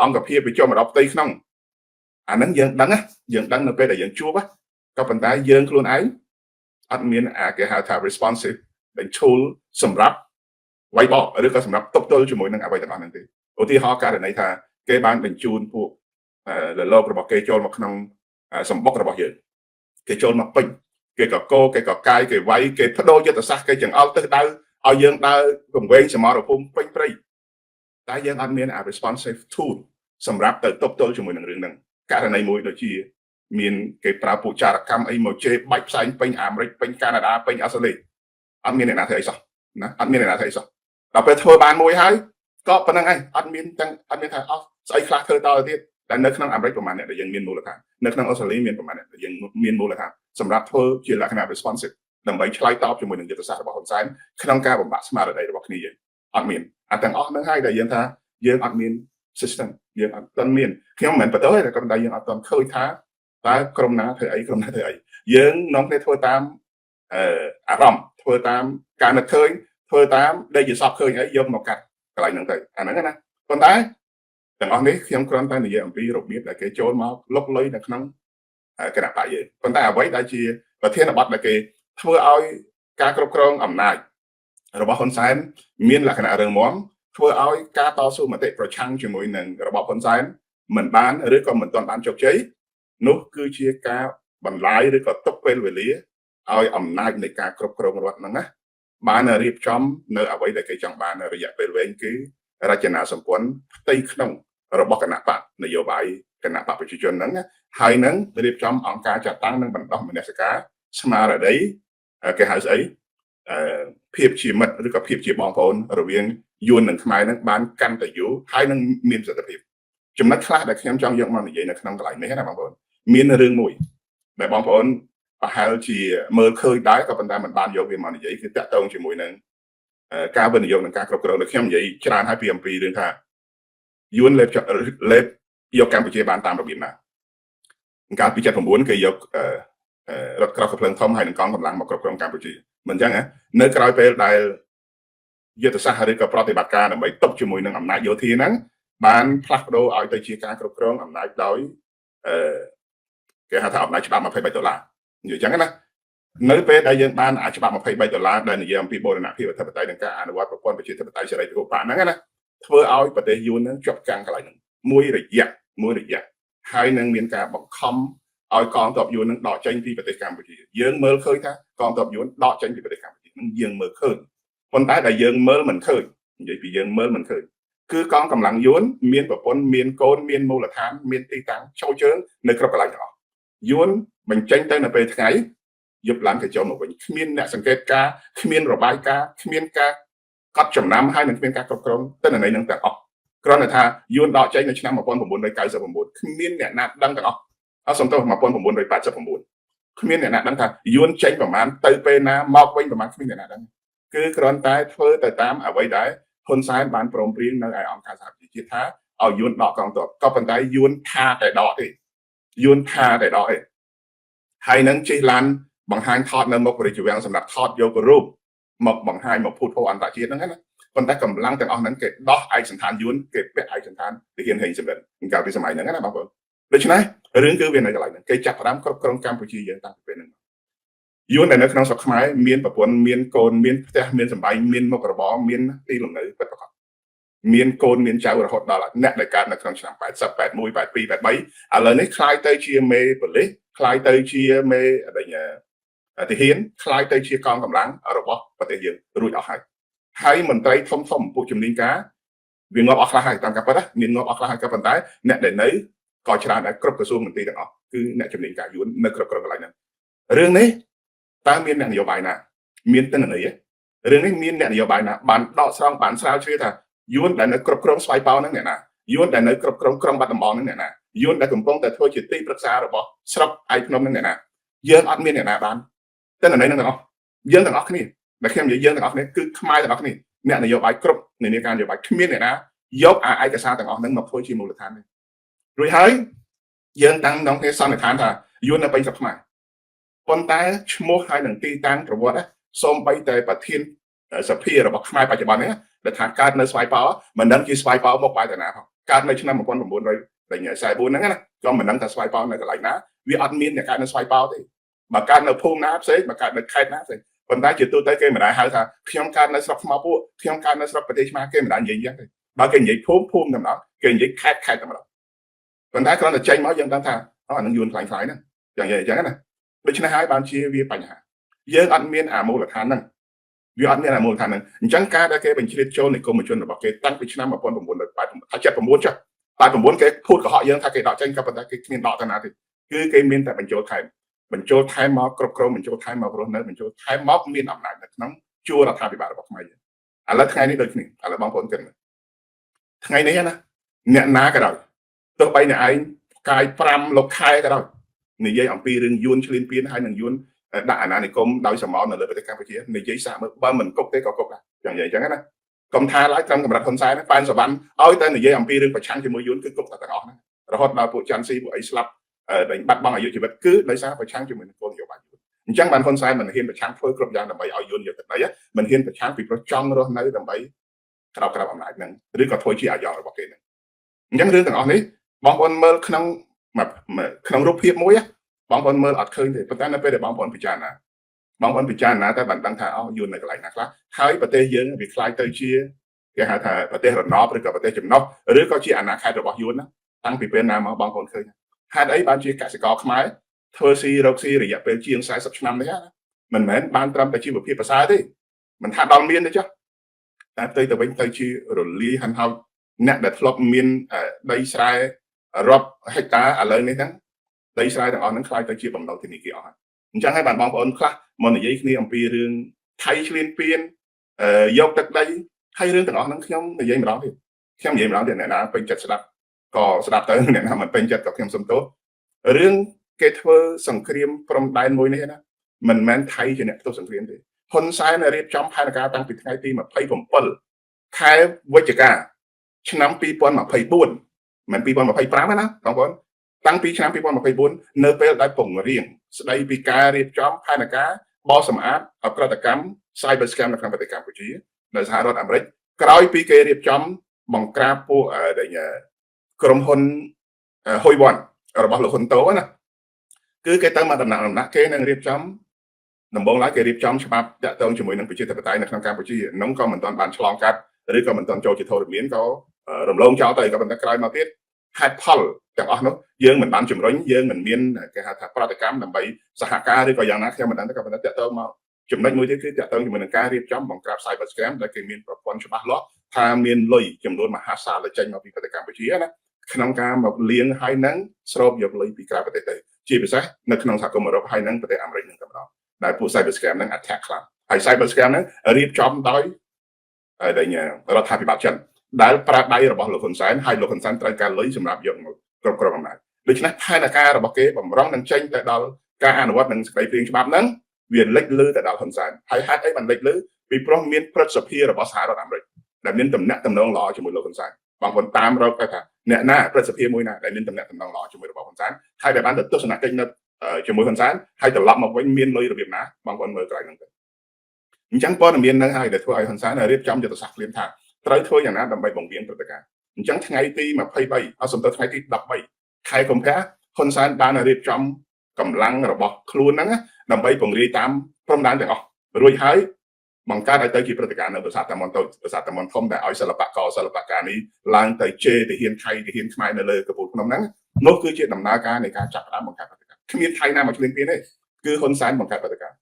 អង្គភាពវាចូលមកដល់ផ្ទៃក្នុងអាហ្នឹងយើងដឹងណាយើងដឹងនៅពេលដែលយើងជួបក៏ប៉ុន្តែយើងខ្លួនឯងអត់មានអាគេហៅថា responsive ដែល tool សម្រាប់វាយបកឬក៏សម្រាប់ទប់ទល់ជាមួយនឹងអ្វីទាំងអស់ហ្នឹងទេឧទាហរណ៍ករណីថាគេបានបញ្ជូនពួកលលោករបស់គេចូលមកក្នុងសម្បុករបស់យើងគេចូលមកពេញគេកកគេកកាយគេវាយគេបដូរយុទ្ធសាស្ត្រគេចង្អុលទិសដៅឲ្យយើងដើរវង្វេងសមរភូមិពេញព្រៃតែយើងអត់មានអា responsive tool សម្រាប់ទៅទប់ទល់ជាមួយនឹងរឿងហ្នឹងករណីមួយដូចជាមានគេប្រើពួកចារកម្មអីមកជេរបាច់ផ្សែងពេញអាមេរិកពេញកាណាដាពេញអូស្ត្រាលីអត់មានអ្នកណាធ្វើអីសោះណាអត់មានអ្នកណាធ្វើអីសោះដល់ពេលធ្វើបានមួយហើយក៏ប៉ុណ្្នឹងឯងអត់មានទាំងអត់មានថាអស់ស្អីខ្លះធ្វើតទៅទៀតតែនៅក្នុងអាមេរិកប្រហែលអ្នកដែលយើងមានមូលដ្ឋាននៅក្នុងអូស្ត្រាលីមានប្រហែលអ្នកដែលយើងមានមូលដ្ឋានសម្រាប់ធ្វើជាលក្ខណៈ responsive ដើម្បីឆ្លើយតបជាមួយនឹងយុទ្ធសាស្ត្ររបស់ហ៊ុនសែនក្នុងការបំបាក់ស្មារតីរបស់គ្នាយើងអត់មានអាទាំងអស់ហ្នឹងហើយដែលយើងថាយើងអត់មាន system យើងអត់ទាន់មានខ្ញុំមិនមែនបន្ទោសទេតែគ្រាន់តែយើងអត់ទាន់ឃើញថាតើក្រុមណាធ្វើអីក្រុមណាធ្វើអីយើងនាំគ្នាធ្វើតាមអឺអារម្មណ៍ធ្វើតាមការនឹកឃើញធ្វើតាមដែលជាសពឃើញអីយកមកកាត់កន្លែងហ្នឹងទៅអាហ្នឹងណាប៉ុន្តែទាំងអស់នេះខ្ញុំគ្រាន់តែនិយាយអំពីរបៀបដែលគេចូលមកលុកលុយនៅក្នុងគណបក្សយើងប៉ុន្តែអ្វីដែលជាប្រធានបទដែលគេធ្វើឲ្យការគ្រប់គ្រងអំណាចរបស់ហ៊ុនសែនមានលក្ខណៈរឹងមាំធ្វើឲ្យការតស៊ូមតិប្រឆាំងជាមួយនឹងរបបហ៊ុនសែនមិនបានឬក៏មិនទាន់បានជោគជ័យនោះគឺជាការបន្លាយឬក៏ទុកពេលវេលាឲ្យអំណាចនៃការគ្រប់គ្រងរដ្ឋហ្នឹងណាបានរៀបចំនៅអ្វីដែលគេចង់បានរយៈពេលវែងគឺរចនាសម្ព័ន្ធផ្ទៃក្នុងរបស់គណបក្សនយោបាយគណបក្សប្រជាជនហ្នឹងហើយនឹងរៀបចំអង្គការចាត់តាំងនិងបណ្ដោះមនសិការស្មារតីគេហៅស្អីអឺភាពជាមិត្តឬក៏ភាពជាបងប្អូនរវាងយួននិងខ្មែរហ្នឹងបានកាន់តែយូរហើយនឹងមានប្រសិទ្ធភាពចំណុចខ្លះដែលខ្ញុំចង់យកមកនិយាយនៅក្នុងកន្លែងនេះណាបងប្អូនមានរឿងមួយដែលបងប្អូនប្រហែលជាមើលឃើញដែរក៏ប៉ុន្តែមិនបានយកវាមកនិយាយគឺតាក់ទងជាមួយនឹងការវិនិយោគនិងការគ្រប់គ្រងដែលខ្ញុំនិយាយច្រើនហើយពីអំពីរឿងថាយួនលេបលេបយកកម្ពុជាបានតាមរបៀបណាកាលពី79គេយករថក្រោះកំភ្លើងធំហើយនឹងកងកម្លាំងមកគ្រប់គ្រងកម្ពុជាមិនអញ្ចឹងហ៎នៅក្រោយពេលដែលយុទ្ធសាស្ត្រឬក៏ប្រតិបត្តិការដើម្បីទប់ជាមួយនឹងអំណាចយោធាហ្នឹងបានផ្លាស់ប្ដូរឲ្យទៅជាការគ្រប់គ្រងអំណាចដោយអឺគេហៅថាអំណាចច្បាប់23ដុល្លារនិយាយអញ្ចឹងណា នៅពេលដែលយើងបានអាច្បាប់23ដុល្លារដែលនិយាយអំពីបូរណភាពអធិបតេយ្យនិងការអនុវត្តប្រព័ន្ធប្រជាធិបតេយ្យសេរីពហុបក្សហ្នឹងណាធ្វើឲ្យប្រទេសយួនហ្នឹងជាប់កាំងកន្លែងហ្នឹងមួយរយៈមួយរយៈហើយនឹងមានការបង្ខំឲ្យកងទ័ពយួននឹងដកចេញពីប្រទេសកម្ពុជាយើងមើលឃើញថាកងទ័ពយួនដកចេញពីប្រទេសកម្ពុជានឹងយើងមើលឃើញប៉ុន្តែដែលយើងមើលមិនឃើញនិយាយពីយើងមើលមិនឃើញគឺកងកម្លាំងយួនមានប្រពន្ធមានកូនមានមូលដ្ឋានមានទីតាំងចូលជើងនៅគ្រប់កន្លែងទាំងអស់យួនបញ្ចេញទៅនៅពេលថ្ងៃយប់ឡើងគេចូលមកវិញគ្មានអ្នកសង្កេតការគ្មានរបាយការណ៍គ្មានការកត់ចំណាំហើយនឹងគ្មានការគ្រប់គ្រងទិន្នន័យនឹងទាំងអស់គ្រាន់តែថាយួនដកចេញនៅឆ្នាំ1999គ្មានអ្នកណាដឹងទាំងអស់អត់សំទោស1989គ្មានអ្នកណាដឹងថាយួនចេញប្រមាណទៅពេលណាមកវិញប្រមាណគ្មានអ្នកណាដឹងគឺគ្រាន់តែធ្វើទៅតាមអ្វីដែលហ៊ុនសែនបានព្រមព្រៀងនៅឯអង្គការសហប្រជាជាតិថាឲ្យយួនដកកងទ័ពក៏ប៉ុន្តែយួនថាតែដកទេយួនថាតែដកទេហើយនឹងជិះឡានបង្ហាញថតនៅមុខរាជវាំងសម្រាប់ថតយករូបមកបង្ហាញមកភូតភរអន្តរជាតិហ្នឹងណាប៉ុន្តែកម្លាំងទាំងអស់ហ្នឹងគេដោះឯកសណ្ឋានយួនគេពាក់ឯកសណ្ឋានទាហានហេងសំរិនកាលពីសម័យហ្នឹងណាបងប្អូនដូច្នេះរឿងគឺវានៅកន្លែងហ្នឹងគេចាប់ផ្ដើមគ្រប់គ្រងកម្ពុជាយើងតាំងពីពេលហ្នឹងយួនដែលនៅក្នុងស្រុកខ្មែរមានប្រពន្ធមានកូនមានផ្ទះមានសម្បែងមានមុខរបរមានទីលំនៅពិតប្រាកដមានកូនមានចៅរហូតដល់អ្នកដែលកើតនៅក្នុងឆ្នាំ80 81 82 83ឥឡូវនេះក្លាយទៅជាមេប៉ូលីសក្លាយទៅជាមេអីទាហានក្លាយទៅជាកងកម្លាំងរបស់ប្រទេសយើងរួចអស់ហើយហើយមន្ត្រីធំធំពួកជំនាញការវាងាប់អស់ខ្លះហើយតាមការពិតណាមានងាប់អស់ខ្លះហើយក៏ប៉ុន្តែអ្នកដែលនៅក៏ច្រើនដែរគ្រប់ក្រសួងមន្ទីរទាំងអស់គឺអ្នកជំនាញការយួននៅគ្រប់គ្រងកន្លែងហ្នឹងរឿងនេះតើមានអ្នកនយោបាយណាមានទិន្នន័យរឿងនេះមានអ្នកនយោបាយណាបានដកស្រង់បានស្រាវជ្រាវថាយួនដែលនៅគ្រប់គ្រងស្វាយប៉ោហ្នឹងអ្នកណាយួនដែលនៅគ្រប់គ្រងក្រុងបាត់ដំបងហ្នឹងអ្នកណាយួនដែលកំពុងតែធ្វើជាទីប្រឹក្សារបស់ស្រុកឯកភ្នំហ្នឹងអ្នកណាយើងអត់មានអ្នកណាបានទិន្នន័យហ្នឹងទាំងអស់យើងទាំងអស់គ្នាដែលខ្ញុំនិយាយយើងទាំងអស់គ្នាគឺខ្មែរទាំងអស់គ្នាអ្នកនយោបាយគ្រប់នានាការនយោបាយគ្មានអ្នកណាយកអាឯកសារទាំងអស់ហ្នឹងមកធ្វើជាមូលដ្ឋានទេរួចហើយយើងតាំងក្នុងគ្នាសន្និដ្ឋានថាយួននៅពេញស្រុកខ្មែរប៉ុន្តែឈ្មោះហើយនឹងទីតាំងប្រវត្តិសូម្បីតែប្រធានសភារបស់ខ្មែរបច្ចុប្បន្ននេះដែលថាកើតនៅស្វាយប៉ោមិនដឹងជាស្វាយប៉ោមកបែរទៅណាផងកើតនៅឆ្នាំ1944ហ្នឹងណាក៏មិនដឹងថាស្វាយប៉ោនៅកន្លែងណាវាអត់មានអ្នកកើតនៅស្វាយប៉ោទេបើកើតនៅភូមិណាផ្សេងបើកើតនៅខេត្តណាផ្សេងប៉ុន្តែជាទូទៅគេមិនដែលហៅថាខ្ញុំកើតនៅស្រុកថ្មពួកខ្ញុំកើតនៅស្រុកប្រទេសឆ្មាគេមិនដែលនិយាយយ៉ាងទេបើគេនិយាយភូមិភូមិតែម្ដងគេនិយាយខេត្តខេត្តតែម្ដងប៉ុន្តែគ្រាន់តែចេញមកយើងដឹងថាអូអានឹងយួនខ្លាញ់ខ្លាយហ្នឹងយ៉ាងនិយាយអញ្ចឹងណាដូច្នេះហើយបានជាវាបញ្ហាយើងអត់មានអាមូលដ្ឋានហ្នឹងវាអត់មានអាមូលដ្ឋានហ្នឹងអញ្ចឹងការដែលគេបញ្ជ្រាបចូលនិគមជនរបស់គេតាំងពីឆ្នាំ1989ចុះ89គេភូតកុហកយើងថាគេដកចេញក៏ប៉ុន្តែគេគ្មានដកទៅណាទេគឺគេមានតែបញ្ចូលថែមបញ្ចូលថែមមកគ្រប់គ្រងបញ្ចូលថែមមករស់នៅបញ្ចូលថែមមកមានអំណាចនៅក្នុងជួររដ្ឋាភិបាលរបស់ខ្មែរយើងឥឡូវថ្ងៃនេះដូចគ្នាឥឡូវបងប្អូនគិតមើលថ្ងៃនេះណាអ្នកណាក៏ដោយទោះបីអ្នកឯងផ្កាយ5លោកខែក៏ដោយនិយាយអំពីរឿងយួនឈ្លានពានហើយនឹងយួនដាក់អាណានិគមដោយសមោលនៅលើប្រទេសកម្ពុជានិយាយសាកមើលបើមិនគុកទេក៏គុកដែរចង់និយាយអញ្ចឹងណាកុំថាឡើយត្រឹមកម្រិតហ៊ុនសែនប៉ែនសវណ្ណឲ្យតែនិយាយអំពីរឿងប្រឆាំងជាមួយយួនគឺគុកតែទាំងអស់ហ្នឹងរហូតដល់ពួកច័ន្ទស៊ីពួកអីស្លាប់ដែលបាត់បង់អាយុជីវិតគឺដោយសារប្រឆាំងជាមួយនឹងគោលនយោបាយយួនអញ្ចឹងបានហ៊ុនសែនមិនហ៊ានប្រឆាំងធ្វើគ្រប់យ៉ាងដើម្បីឲ្យយួនយកទឹកដីមិនហ៊ានប្រឆាំងពីព្រោះចង់រស់នៅដើម្បីក្រោបក្រោបអំណាចហ្នឹងឬក៏ធ្វើជាអាយ៉ងរបស់គេហ្នឹងអញ្ចឹងរឿងទាំងអស់នេះបងប្អូនមើលក្នុងក្នុងរូបភាពមួយបងប្អូនមើលអត់ឃើញទេប៉ុន្តែនៅពេលដែលបងប្អូនពិចារណាបងប្អូនពិចារណាតែបានដឹងថាអូយួននៅកន្លែងណាខ្លះហើយប្រទេសយើងវាក្លាយទៅជាគេហៅថាប្រទេសរណបឬក៏ប្រទេសចំណុះឬក៏ជាអាណាខេត្តរបស់យួនណាតាំងពីពេលណាមកបងប្អូនឃើញហេតុអីបានជាកសិករខ្មែរធ្វើស៊ីរកស៊ីរយៈពេលជាង40ឆ្នាំនេះណាមិនមែនបានត្រឹមតែជីវភាពប្រសើរទេមិនថាដល់មានទេចុះតែផ្ទុយទៅវិញទៅជារលាយហិនហោចអ្នកដែលធ្លាប់មានដីស្រែរាប់ហិកតាឥឡូវនេះហ្នឹងដីស្រែទាំងអស់ហ្នឹងក្លាយទៅជាបំណុលធនាគារអស់ហើយអញ្ចឹងហើយបានបងប្អូនខ្លះមកនិយាយគ្នាអំពីរឿងថៃឈ្លានពានយកទឹកដីហើយរឿងទាំងអស់ហ្នឹងខ្ញុំនិយាយម្ដងទៀតខ្ញុំនិយាយម្ដងទៀតអ្នកណាពេញចិត្តស្ដាប់ក៏ស្ដាប់ទៅអ្នកណាមិនពេញចិត្តក៏ខ្ញុំសុំទោសរឿងគេធ្វើសង្គ្រាមព្រំដែនមួយនេះណាមិនមែនថៃជាអ្នកផ្ទុះសង្គ្រាមទេហ៊ុនសែនរៀបចំផែនការតាំងពីថ្ងៃទី27ខែវិច្ឆិកាឆ្នាំ2024មិន2025ណាបងប្អូនតាំងពីឆ្នាំ2024នៅពេលដែលពង្រៀងស្ដីពីការរៀបចំផែនការបោសសម្អាតអក្រិតកម្ម cyber scam នៅក្នុងប្រទេសកម្ពុជានៅសហរដ្ឋអាមេរិកក្រោយពីគេរៀបចំបង្ក្រាបពួកដែលក្រុមហ៊ុនហ៊ុយវ៉ាន់របស់លោកហ៊ុនតូណាគឺគេទៅមកដំណាក់ដំណាក់គេនឹងរៀបចំ ដំបូងឡើយគេរៀបចំច្បាប់តាក់ទងជាមួយនឹងប្រជាធិបតេយ្យនៅក្នុងកម្ពុជានោះក៏មិនទាន់បានឆ្លងកាត់ឬក៏មិនទាន់ចូលជាធរមានក៏រំលងចោលទៅក៏ប៉ុន្តែក្រោយមកទៀតហេតុផលទាំងអស់នោះយើងមិនបានជំរុញយើងមិនមានគេហៅថាប្រតិកម្មដើម្បីសហការឬក៏យ៉ាងណាខ្ញុំមិនដឹងទេក៏ប៉ុន្តែតាក់ទងមកចំណុចមួយទៀតគឺតាក់ទងជាមួយនឹងការរៀបចំបង្ក្រាប cyber scam ដែលគេមានប្រព័ន្ធច្បាស់លាស់ថាមានលុយចំនួនមហាសាលដែលចេញមកពីប្រទេសកម្ពុជាណាក្នុងការមកលៀងហើយនឹងស្រូបយកលុយពីក្រៅប្រទេសទៅជាពិសេសនៅក្នុងសហគមន៍អឺរ៉ុបហើយនឹងប្រទេសអាមេរិកនឹងតែម្ដងដែលពួក cyber scam ហ្នឹង attack ខ្លាំងហើយ cyber scam ហ្នឹងរៀបចំដោយដែលរដ្ឋាភិបាលចិនដែលប្រើដៃរបស់លោកហ៊ុនសែនហើយលោកហ៊ុនសែនត្រូវការលុយសម្រាប់យកមកគ្រប់គ្រងអំណាចដូច្នេះផែនការរបស់គេបំរុងនឹងចេញទៅដល់ការអនុវត្តនឹងសេចក្តីព្រាងច្បាប់ហ្នឹងវាលេចលឺទៅដល់ហ៊ុនសែនហើយហេតុអីបានលេចលឺពីព្រោះមានព្រឹទ្ធសភារបស់សហរដ្ឋអាមេរិកដែលមានទំនាក់ទំនងល្អជាមួយលោកហ៊ុនសែនបងប្អូនតាមរកទៅថាអ្នកណាព្រឹទ្ធសភាមួយណាដែលមានទំនាក់ទំនងល្អជាមួយរបបហ៊ុនសែនហើយដែលបានទៅទស្សនកិច្ចនៅជាមួយហ៊ុនសែនហើយត្រឡប់មកវិញមានលុយរបៀបណាបងប្អូនមើលក្រោយហ្នឹងទៅអញ្ចឹងព័ត៌មានហ្នឹងហើយដែលធ្វើឲ្យហ៊ុនសែនរៀបចំយុទ្ធសាស្ត្រភ្លាមថាត្រូវធ្វើយ៉ាងណាដើម្បីបង្វៀនព្រឹត្តិការណ៍អញ្ចឹងថ្ងៃទី23អត់សំដៅថ្ងៃទី13ខែកុម្ភៈហ៊ុនសែនបានរៀបចំកម្លាំងរបស់ខ្លួនហ្នឹងដើម្បីពង្រាយតាមព្រំដែនទាំងអស់រួចហើយបង្កើតឲ្យទៅជាព្រឹត្តិការណ៍នៅប្រាសាទតាមាន់តូចប្រាសាទតាមាន់ធំដែលឲ្យសិល្បករសិល្បករនេះឡើងទៅជេរទាហានថៃទាហានខ្មែរនៅលើកំពូលភ្នំហ្នឹងនោះគឺជាដំណើរការនៃការចាប់ផ្ដើមបង្កើតព្រឹត្តិការណ៍គ្មានថៃណាមកឈ្លានពានទេគឺហ៊ុនសែនបង្កើតព្រឹត្តិការណ៍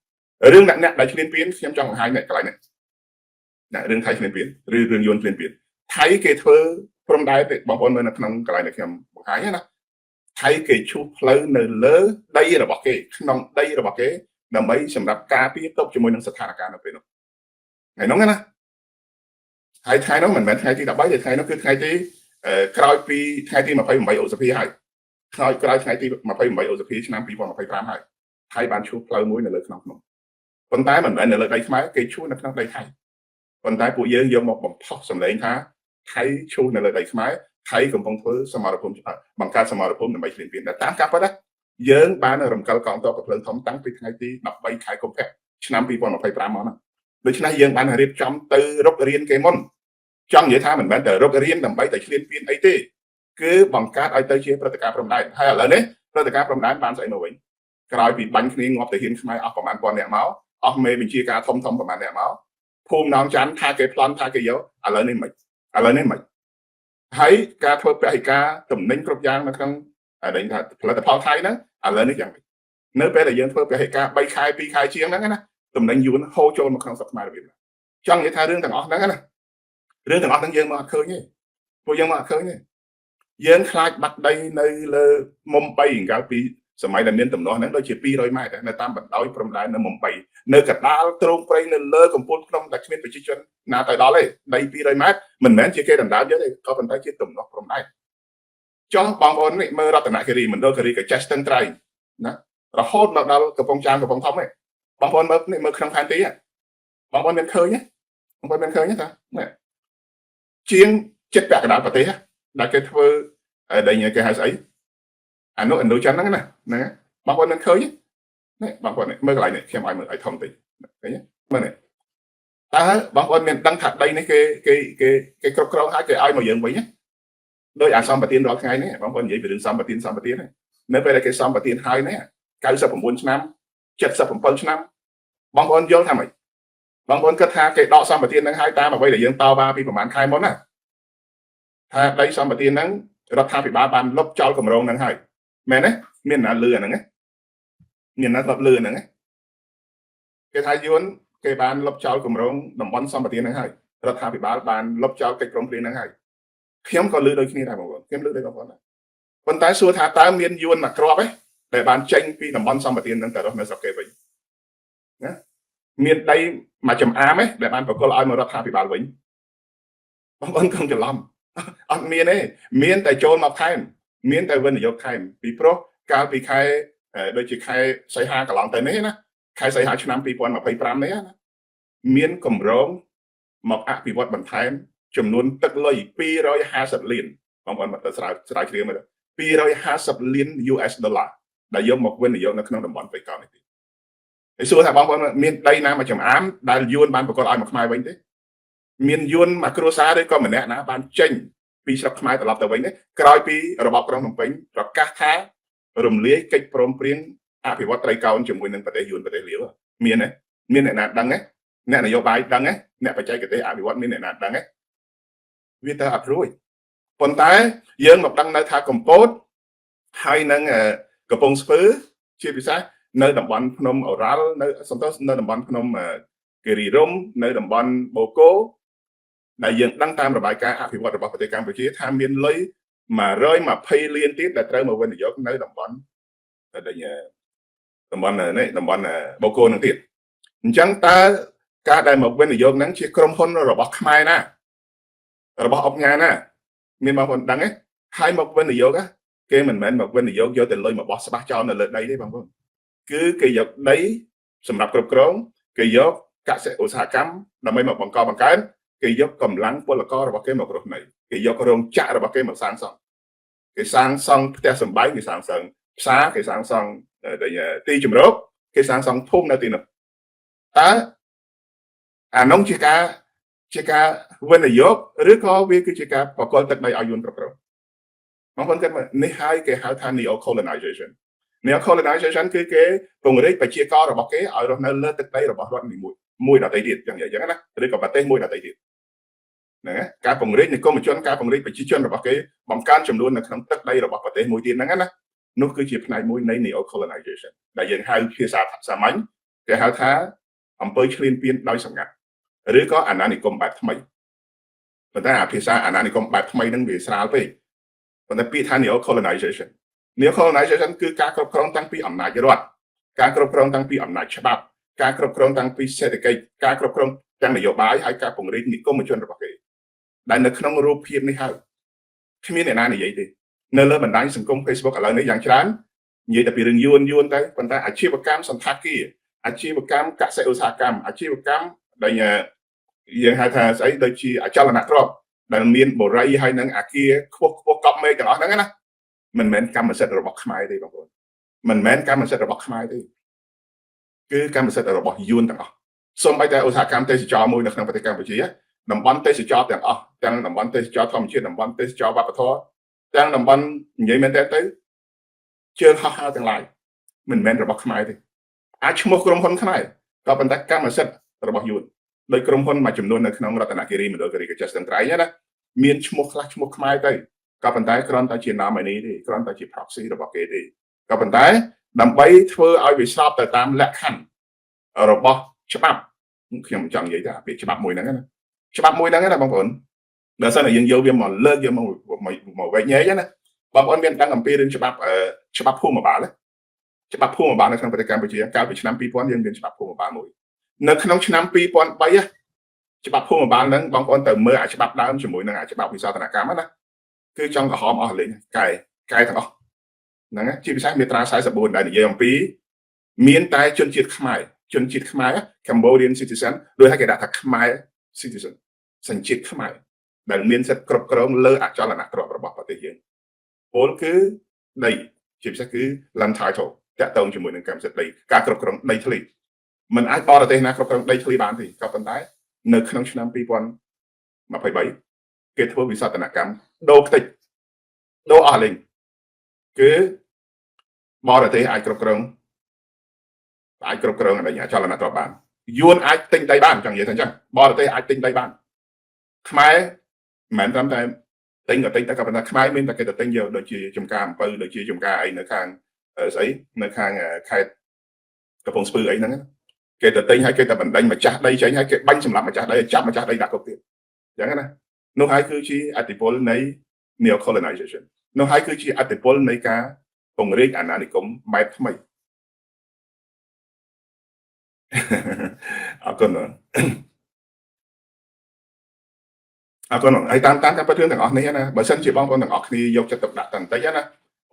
រឿងអ្នកអ្នកដែលឈ្លានពានខ្ញុំចង់បង្ហាញអ្នកកន្លែងនេះអ្នករឿងថៃឈ្លានពានឬរឿងយួនឈ្លានពានថៃគេធ្វើព្រំដែនបងប្អូនមើលនៅក្នុងកន្លែងដែលខ្ញុំបង្ហាញណាថៃគេឈូសផ្លូវនៅលើដីរបស់គេក្នុងដីរបស់គេដើម្បីសម្រាប់ការពារទប់ជាមួយនឹងស្ថានភាពនៅពេលនោះថ្ងៃនោះណាហើយថ្ងៃនោះមិនមែនថ្ងៃទី13ទេថ្ងៃនោះគឺថ្ងៃទីក្រោយពីថ្ងៃទី28ឧសភាហើយក្រោយក្រោយថ្ងៃទី28ឧសភាឆ្នាំ2025ហើយថៃបានឈូសផ្លូវមួយនៅលើក្នុងភ្នំប៉ុន្តែមិនមែននៅលើដីខ្មែរគេឈូសនៅក្នុងដីថៃប៉ុន្តែពួកយើងយកមកបំផុសសម្លេងថាថៃឈូសនៅលើដីខ្មែរថៃកំពុងធ្វើសមរភូមិបង្កើតសមរភូមិដើម្បីឈ្លានពានតែតាមការពិតណាយើងបានរំកិលកងទ័ពកំភ្លើងធំតាំងពីថ្ងៃទី13ខែកុម្ភៈឆ្នាំ2025មកណាដូច្នេះយើងបានរៀបចំទៅរុករៀនគេមុនចង់និយាយថាមិនមែនតែរុករៀនដើម្បីតែឈ្លានពានអីទេគឺបង្កើតឲ្យទៅជាព្រឹត្តិការណ៍ព្រំដែនហើយឥឡូវនេះព្រឹត្តិការណ៍ព្រំដែនបានស្អីមកវិញក្រោយពីបាញ់គ្នាងាប់ទាហានខ្មែរអស់ប្រហែលពាន់អ្នកមកអស់មេបញ្ជាការធំធំប្រហែលអ្នកមកភូមិណងច័ន្ទថាគេប្លន់ថាគេយកឥឡូវនេះមិនឥឡូវនេះមិនហើយការធ្វើពហិការតំណែងគ្រប់យ៉ាងនៅក្នុងដែលថាផលិតផលថៃហ្នឹងឥឡូវនេះយ៉ាងម៉េចនៅពេលដែលយើងធ្វើពហិការ3ខែ2ខែជាងហ្នឹងណាតំណែងយួនហូរចូលមកក្នុងស្រុកខ្មែររបៀបណាចង់និយាយថារឿងទាំងអស់ហ្នឹងណារឿងទាំងអស់ហ្នឹងយើងមកអត់ឃើញទេពួកយើងមកអត់ឃើញទេយើងខ្លាចបាត់ដីនៅលើមុំ3កាលពីសម័យដែលមានទំនាស់ហ្នឹងដូចជា200ម៉ែត្រនៅតាមបណ្ដោយព្រំដែននៅមុំ3នៅកដាលទ្រោងព្រៃនៅលើកំពូលភ្នំដែលគ្មានប្រជាជនណាទៅដល់ទេដី200ម៉ែត្រមិនមែនជាគេដណ្ដើមយកទេក៏ប៉ុន្តែជាទំនាស់ព្រំដែនចុះបងប្អូននេះមើលរតនគិរីមណ្ឌលគិរីក៏ចេះស្ទឹងត្រែងណារហូតមកដល់កំពង់ចាមកំពង់ធំទេបងប្អូនមើលនេះមើលក្នុងផែនទីបងប្អូនមានឃើញទេបងប្អូនមានឃើញទេតានេះជាងចិត្តពាក់កណ្ដាលប្រទេសដែលគេធ្វើដែលគេហៅស្អីអានោះឥណ្ឌូចិនហ្នឹងណាហ្នឹងបងប្អូនមានឃើញនេះបងប្អូនមើលកន្លែងនេះខ្ញុំឲ្យមើលឲ្យធំតិចឃើញទេមើលនេះតើបងប្អូនមានដឹងថាដីនេះគេគេគេគេគ្រប់គ្រងហើយគេឲ្យមកយើងវិញដោយអាសម្បទានរាល់ថ្ងៃនេះបងប្អូននិយាយពីរឿងសម្បទានសម្បទាននៅពេលដែលគេសម្បទានហើយនេះ99ឆ្នាំ77ឆ្នាំបងប្អូនយល់ថាម៉េចបងប្អូនគិតថាគេដកសម្បទានហ្នឹងហើយតាមអ្វីដែលយើងតវ៉ាពីប្រហែលខែមុនណាថាដីសម្បទានហ្នឹងរដ្ឋាភិបាលបានលុបចោលគម្រោងហ្នឹងហើយមែនទេមានណាលឺអាហ្នឹងមានណាធ្លាប់លឺអាហ្នឹងគេថាយួនគេបានលុបចោលគម្រោងតំបន់សម្បទានហ្នឹងហើយរដ្ឋាភិបាលបានលុបចោលកិច្ចព្រមព្រៀងហ្នឹងហើយខ្ញុំក៏លឺដូចគ្នាដែរបងប្អូនខ្ញុំលឺដូចបងប្អូនដែរប៉ុន្តែសួរថាតើមានយួនមួយគ្រាប់ទេដែលបានចេញពីតំបន់សម្បទានហ្នឹងទៅរស់នៅស្រុកគេវិញណាមានដីមួយចំអាមទេដែលបានប្រគល់ឲ្យមករដ្ឋាភិបាលវិញបងប្អូនកុំច្រឡំអត់មានទេមានតែចូលមកថែមមានតែវិនិយោគថែមពីព្រោះកាលពីខែដូចជាខែសីហាកន្លងទៅនេះណាខែសីហាឆ្នាំ2025នេះណាមានកម្រងមកអភិវឌ្ឍបន្ថែមចំនួនទឹកលុយ250លានបងប្អូនមកទៅស្រាវស្រាវជ្រាវមើល250លាន US ដុល្លារដែលយកមកវិនិយោគនៅក្នុងតំបន់ព្រៃកោណនេះទៀតហើយសួរថាបងប្អូនមានដីណាមួយចំអាមដែលយួនបានប្រគល់ឲ្យមកខ្មែរវិញទេមានយួនមួយគ្រួសារឬក៏ម្នាក់ណាបានចេញពីស្រុកខ្មែរត្រឡប់ទៅវិញទេក្រោយពីរបបក្រុងភ្នំពេញប្រកាសថារំលាយកិច្ចព្រមព្រៀងអភិវឌ្ឍត្រីកោណជាមួយនឹងប្រទេសយួនប្រទេសលាវ មានទេមានអ្នកណាដឹងទេអ្នកនយោបាយដឹងទេអ្នកបច្ចេកទេសអភិវឌ្ឍមានអ្នកណាដឹងទេវាទៅអត់រួចប៉ុន្តែយើងមកដឹងនៅថាកម្ពតហើយនឹងកំពង់ស្ពឺជាពិសេសនៅតំបន់ភ្នំអូរ៉ាល់នៅសំទោសនៅតំបន់ភ្នំគិរីរម្យនៅតំបន់បូកូដែលយើងដឹងតាមរបាយការណ៍អភិវឌ្ឍរបស់ប្រទេសកម្ពុជាថាមានលុយ120លានទៀតដែលត្រូវមកវិនិយោគនៅតំបន់ដែលតំបន់នេះតំបន់បូកូនឹងទៀតអញ្ចឹងតើការដែលមកវិនិយោគហ្នឹងជាក្រុមហ៊ុនរបស់ខ្មែរណារបស់អង្គការណាមានបងប្អូនដឹងទេហើយមកវិនិយោគគេមិនមែនមកវិនិយោគយកតែលុយមកបោះស្បាស់ចោលនៅលើដីទេបងប្អូនគឺគេយកដីសម្រាប់គ្រប់គ្រងគេយកកសិឧស្សាហកម្មដើម្បីមកបង្កបង្កើនគេយកកម្លាំងពលកររបស់គេមករស់នៅគេយករោងចក្ររបស់គេមកសាងសង់គេសាងសង់ផ្ទះសម្បែងគេសាងសង់ផ្សារគេសាងសង់ទីជម្រកគេសាងសង់ភូមិនៅទីនោះតើអានោះជាការវិនិយោគឬក៏វាគឺជាការបកលទឹកដីឲ្យយួនគ្រប់គ្រងបងប្អូនគិតមើលនេះហើយគេហៅថា neo colonization។ Neo colonization គឺគេពង្រីកប្រជាកររបស់គេឲ្យរស់នៅលើទឹកដីរបស់រដ្ឋនីមួយមួយដទៃទៀតចឹងនិយាយចឹងណាឬក៏ប្រទេសមួយដទៃទៀតហ្នឹងការពង្រីកនិគមជនការពង្រីកប្រជាជនរបស់គេបង្កើនចំនួននៅក្នុងទឹកដីរបស់ប្រទេសមួយទៀតហ្នឹងណានោះគឺជាផ្នែកមួយនៃ neo colonization ដែលយើងហៅភាសាសាមញ្ញគេហៅថាអំពើឈ្លានពានដោយសម្ងាត់ឬក៏អាណានិគមបែបថ្មីប៉ុន្តែអាភាសាអាណានិគមបែបថ្មីហ្នឹងវាស្រាលពេកប៉ុន្តែពាក្យថា neo colonization neo colonization គឺការគ្រប់គ្រងតាំងពីអំណាចរដ្ឋការគ្រប់គ្រងតាំងពីអំណាចច្បាប់ការគ្រប់គ្រងតាំងពីសេដ្ឋកិច្ចការគ្រប់គ្រងទាំងនយោបាយហើយការពង្រីកនិគមជនរបស់គេដែលនៅក្នុងរូបភាពនេះហើយគ្មានអ្នកណានិយាយទេនៅលើបណ្ដាញសង្គម Facebook ឥឡូវនេះយ៉ាងច្រើននិយាយតែពីរឿងយួនយួនទៅប៉ុន្តែអាជីវកម្មសន្តាគារអាជីវកម្មកសិឧស្សាហកម្មអាជីវកម្មដែលយើងហៅថាស្អីដូចជាអចលនទ្រព្យដែលមានបរិយហើយនឹងអាគារខ្ពស់ខ្ពស់កប់មេឃទាំងអស់ហ្នឹងណាមិនមែនកម្មសិទ្ធិរបស់ខ្មែរទេបងប្អូនមិនមែនកម្មសិទ្ធិរបស់ខ្មែរទេគឺកម្មសិទ្ធិរបស់យួនទាំងអស់សូម្បីតែឧស្សាហកម្មទេសចរមួយនៅក្នុងប្រទេសកម្ពុជាតំបន់ទេសចរទាំងអស់ទាំងតំបន់ទេសចរធម្មជាតិតំបន់ទេសចរវប្បធម៌ទាំងតំបន់និយាយមែនតើទៅជើងហោះហើរទាំងឡាយមិនមែនរបស់ខ្មែរទេអាចឈ្មោះក្រុមហ៊ុនខ្មែរក៏ប៉ុន្តែកម្មសិទ្ធិរបស់យួនដោយក្រុមហ៊ុនមួយចំនួននៅក្នុងរតនគិរីមណ្ឌលគិរីកញ្ចេះស្ទឹងត្រែងណាមានឈ្មោះខ្លះឈ្មោះខ្មែរទៅក៏ប៉ុន្តែគ្រាន់តែជា nominee ទេគ្រាន់តែជា proxy របស់គេទេក៏ប៉ុន្តែដើម្បីធ្វើឲ្យវាស្របទៅតាមលក្ខខណ្ឌរបស់ច្បាប់ខ្ញុំចង់និយាយថាពាក្យច្បាប់មួយហ្នឹងណាច្បាប់មួយហ្នឹងណាបងប្អូនបើសិនតែយើងយកវាមកលើកយកមកមកវែកញែកណាបងប្អូនមានដឹងអំពីរឿងច្បាប់ច្បាប់ភូមិបាលច្បាប់ភូមិបាលនៅក្នុងប្រទេសកម្ពុជាកាលពីឆ្នាំ2000យើងមានច្បាប់ភូមិបាលមួយនៅក្នុងឆ្នាំ2003ច្បាប់ភូមិបាលហ្នឹងបងប្អូនទៅមើលអាច្បាប់ដើមជាមួយនឹងអាច្បាប់វិសោធនកម្មណាគឺចង់ក្រហមអស់លេងកែកែទាំងអស់ហ្នឹងជាពិសេសមាត្រា44ដែលនិយាយអំពីមានតែជនជាតិខ្មែរជនជាតិខ្មែរ Cambodian citizen ដោយឲ្យគេដាក់ថាខ្មែរ citizen សញ្ជាតិខ្មែរដែលមានសិទ្ធិគ្រប់គ្រងលើអចលនទ្រព្យរបស់ប្រទេសយើងពលគឺដីជាពិសេសគឺ land title តាក់ទងជាមួយនឹងកម្មសិទ្ធិដីការគ្រប់គ្រងដីធ្លីมันអាចបរទេសណាគ្រប់គ្រងដីធ្លីបានទេក៏ប៉ុន្តែនៅក្នុងឆ្នាំ2023គេធ្វើវិសោធនកម្មដូរខ្ទេចដូរអស់លេងគឺបរទេសអាចគ្រប់គ្រងអាចគ្រប់គ្រងអចលនទ្រព្យបានយួនអាចទិញដីបានចង់និយាយថាអញ្ចឹងបរទេសអាចទិញដីបានខ្មែរមិនមែនត្រឹមតែទិញក៏ទិញតែក៏ប៉ុន្តែខ្មែរមានតែគេទៅទិញយកដូចជាចំការអំពៅដូចជាចំការអីនៅខាងស្អីនៅខាងខេត្តកំពង់ស្ពឺអីហ្នឹងគេទៅទិញហើយគេទៅបណ្ដេញម្ចាស់ដីចេញហើយគេបាញ់សម្លាប់ម្ចាស់ដីចាប់ម្ចាស់ដីដាក់គុកទៀតអញ្ចឹងណានោះហើយគឺជាឥទ្ធិពលនៃ neo colonization នោះហើយគឺជាឥទ្ធិពលនៃការពង្រីកអាណានិគមបែបថ្មីអរគុណអរគុណហើយតាមតាមការពិតរឿងទាំងអស់នេះណាបើសិនជាបងប្អូនទាំងអស់គ្នាយកចិត្តទុកដាក់តែបន្តិចណា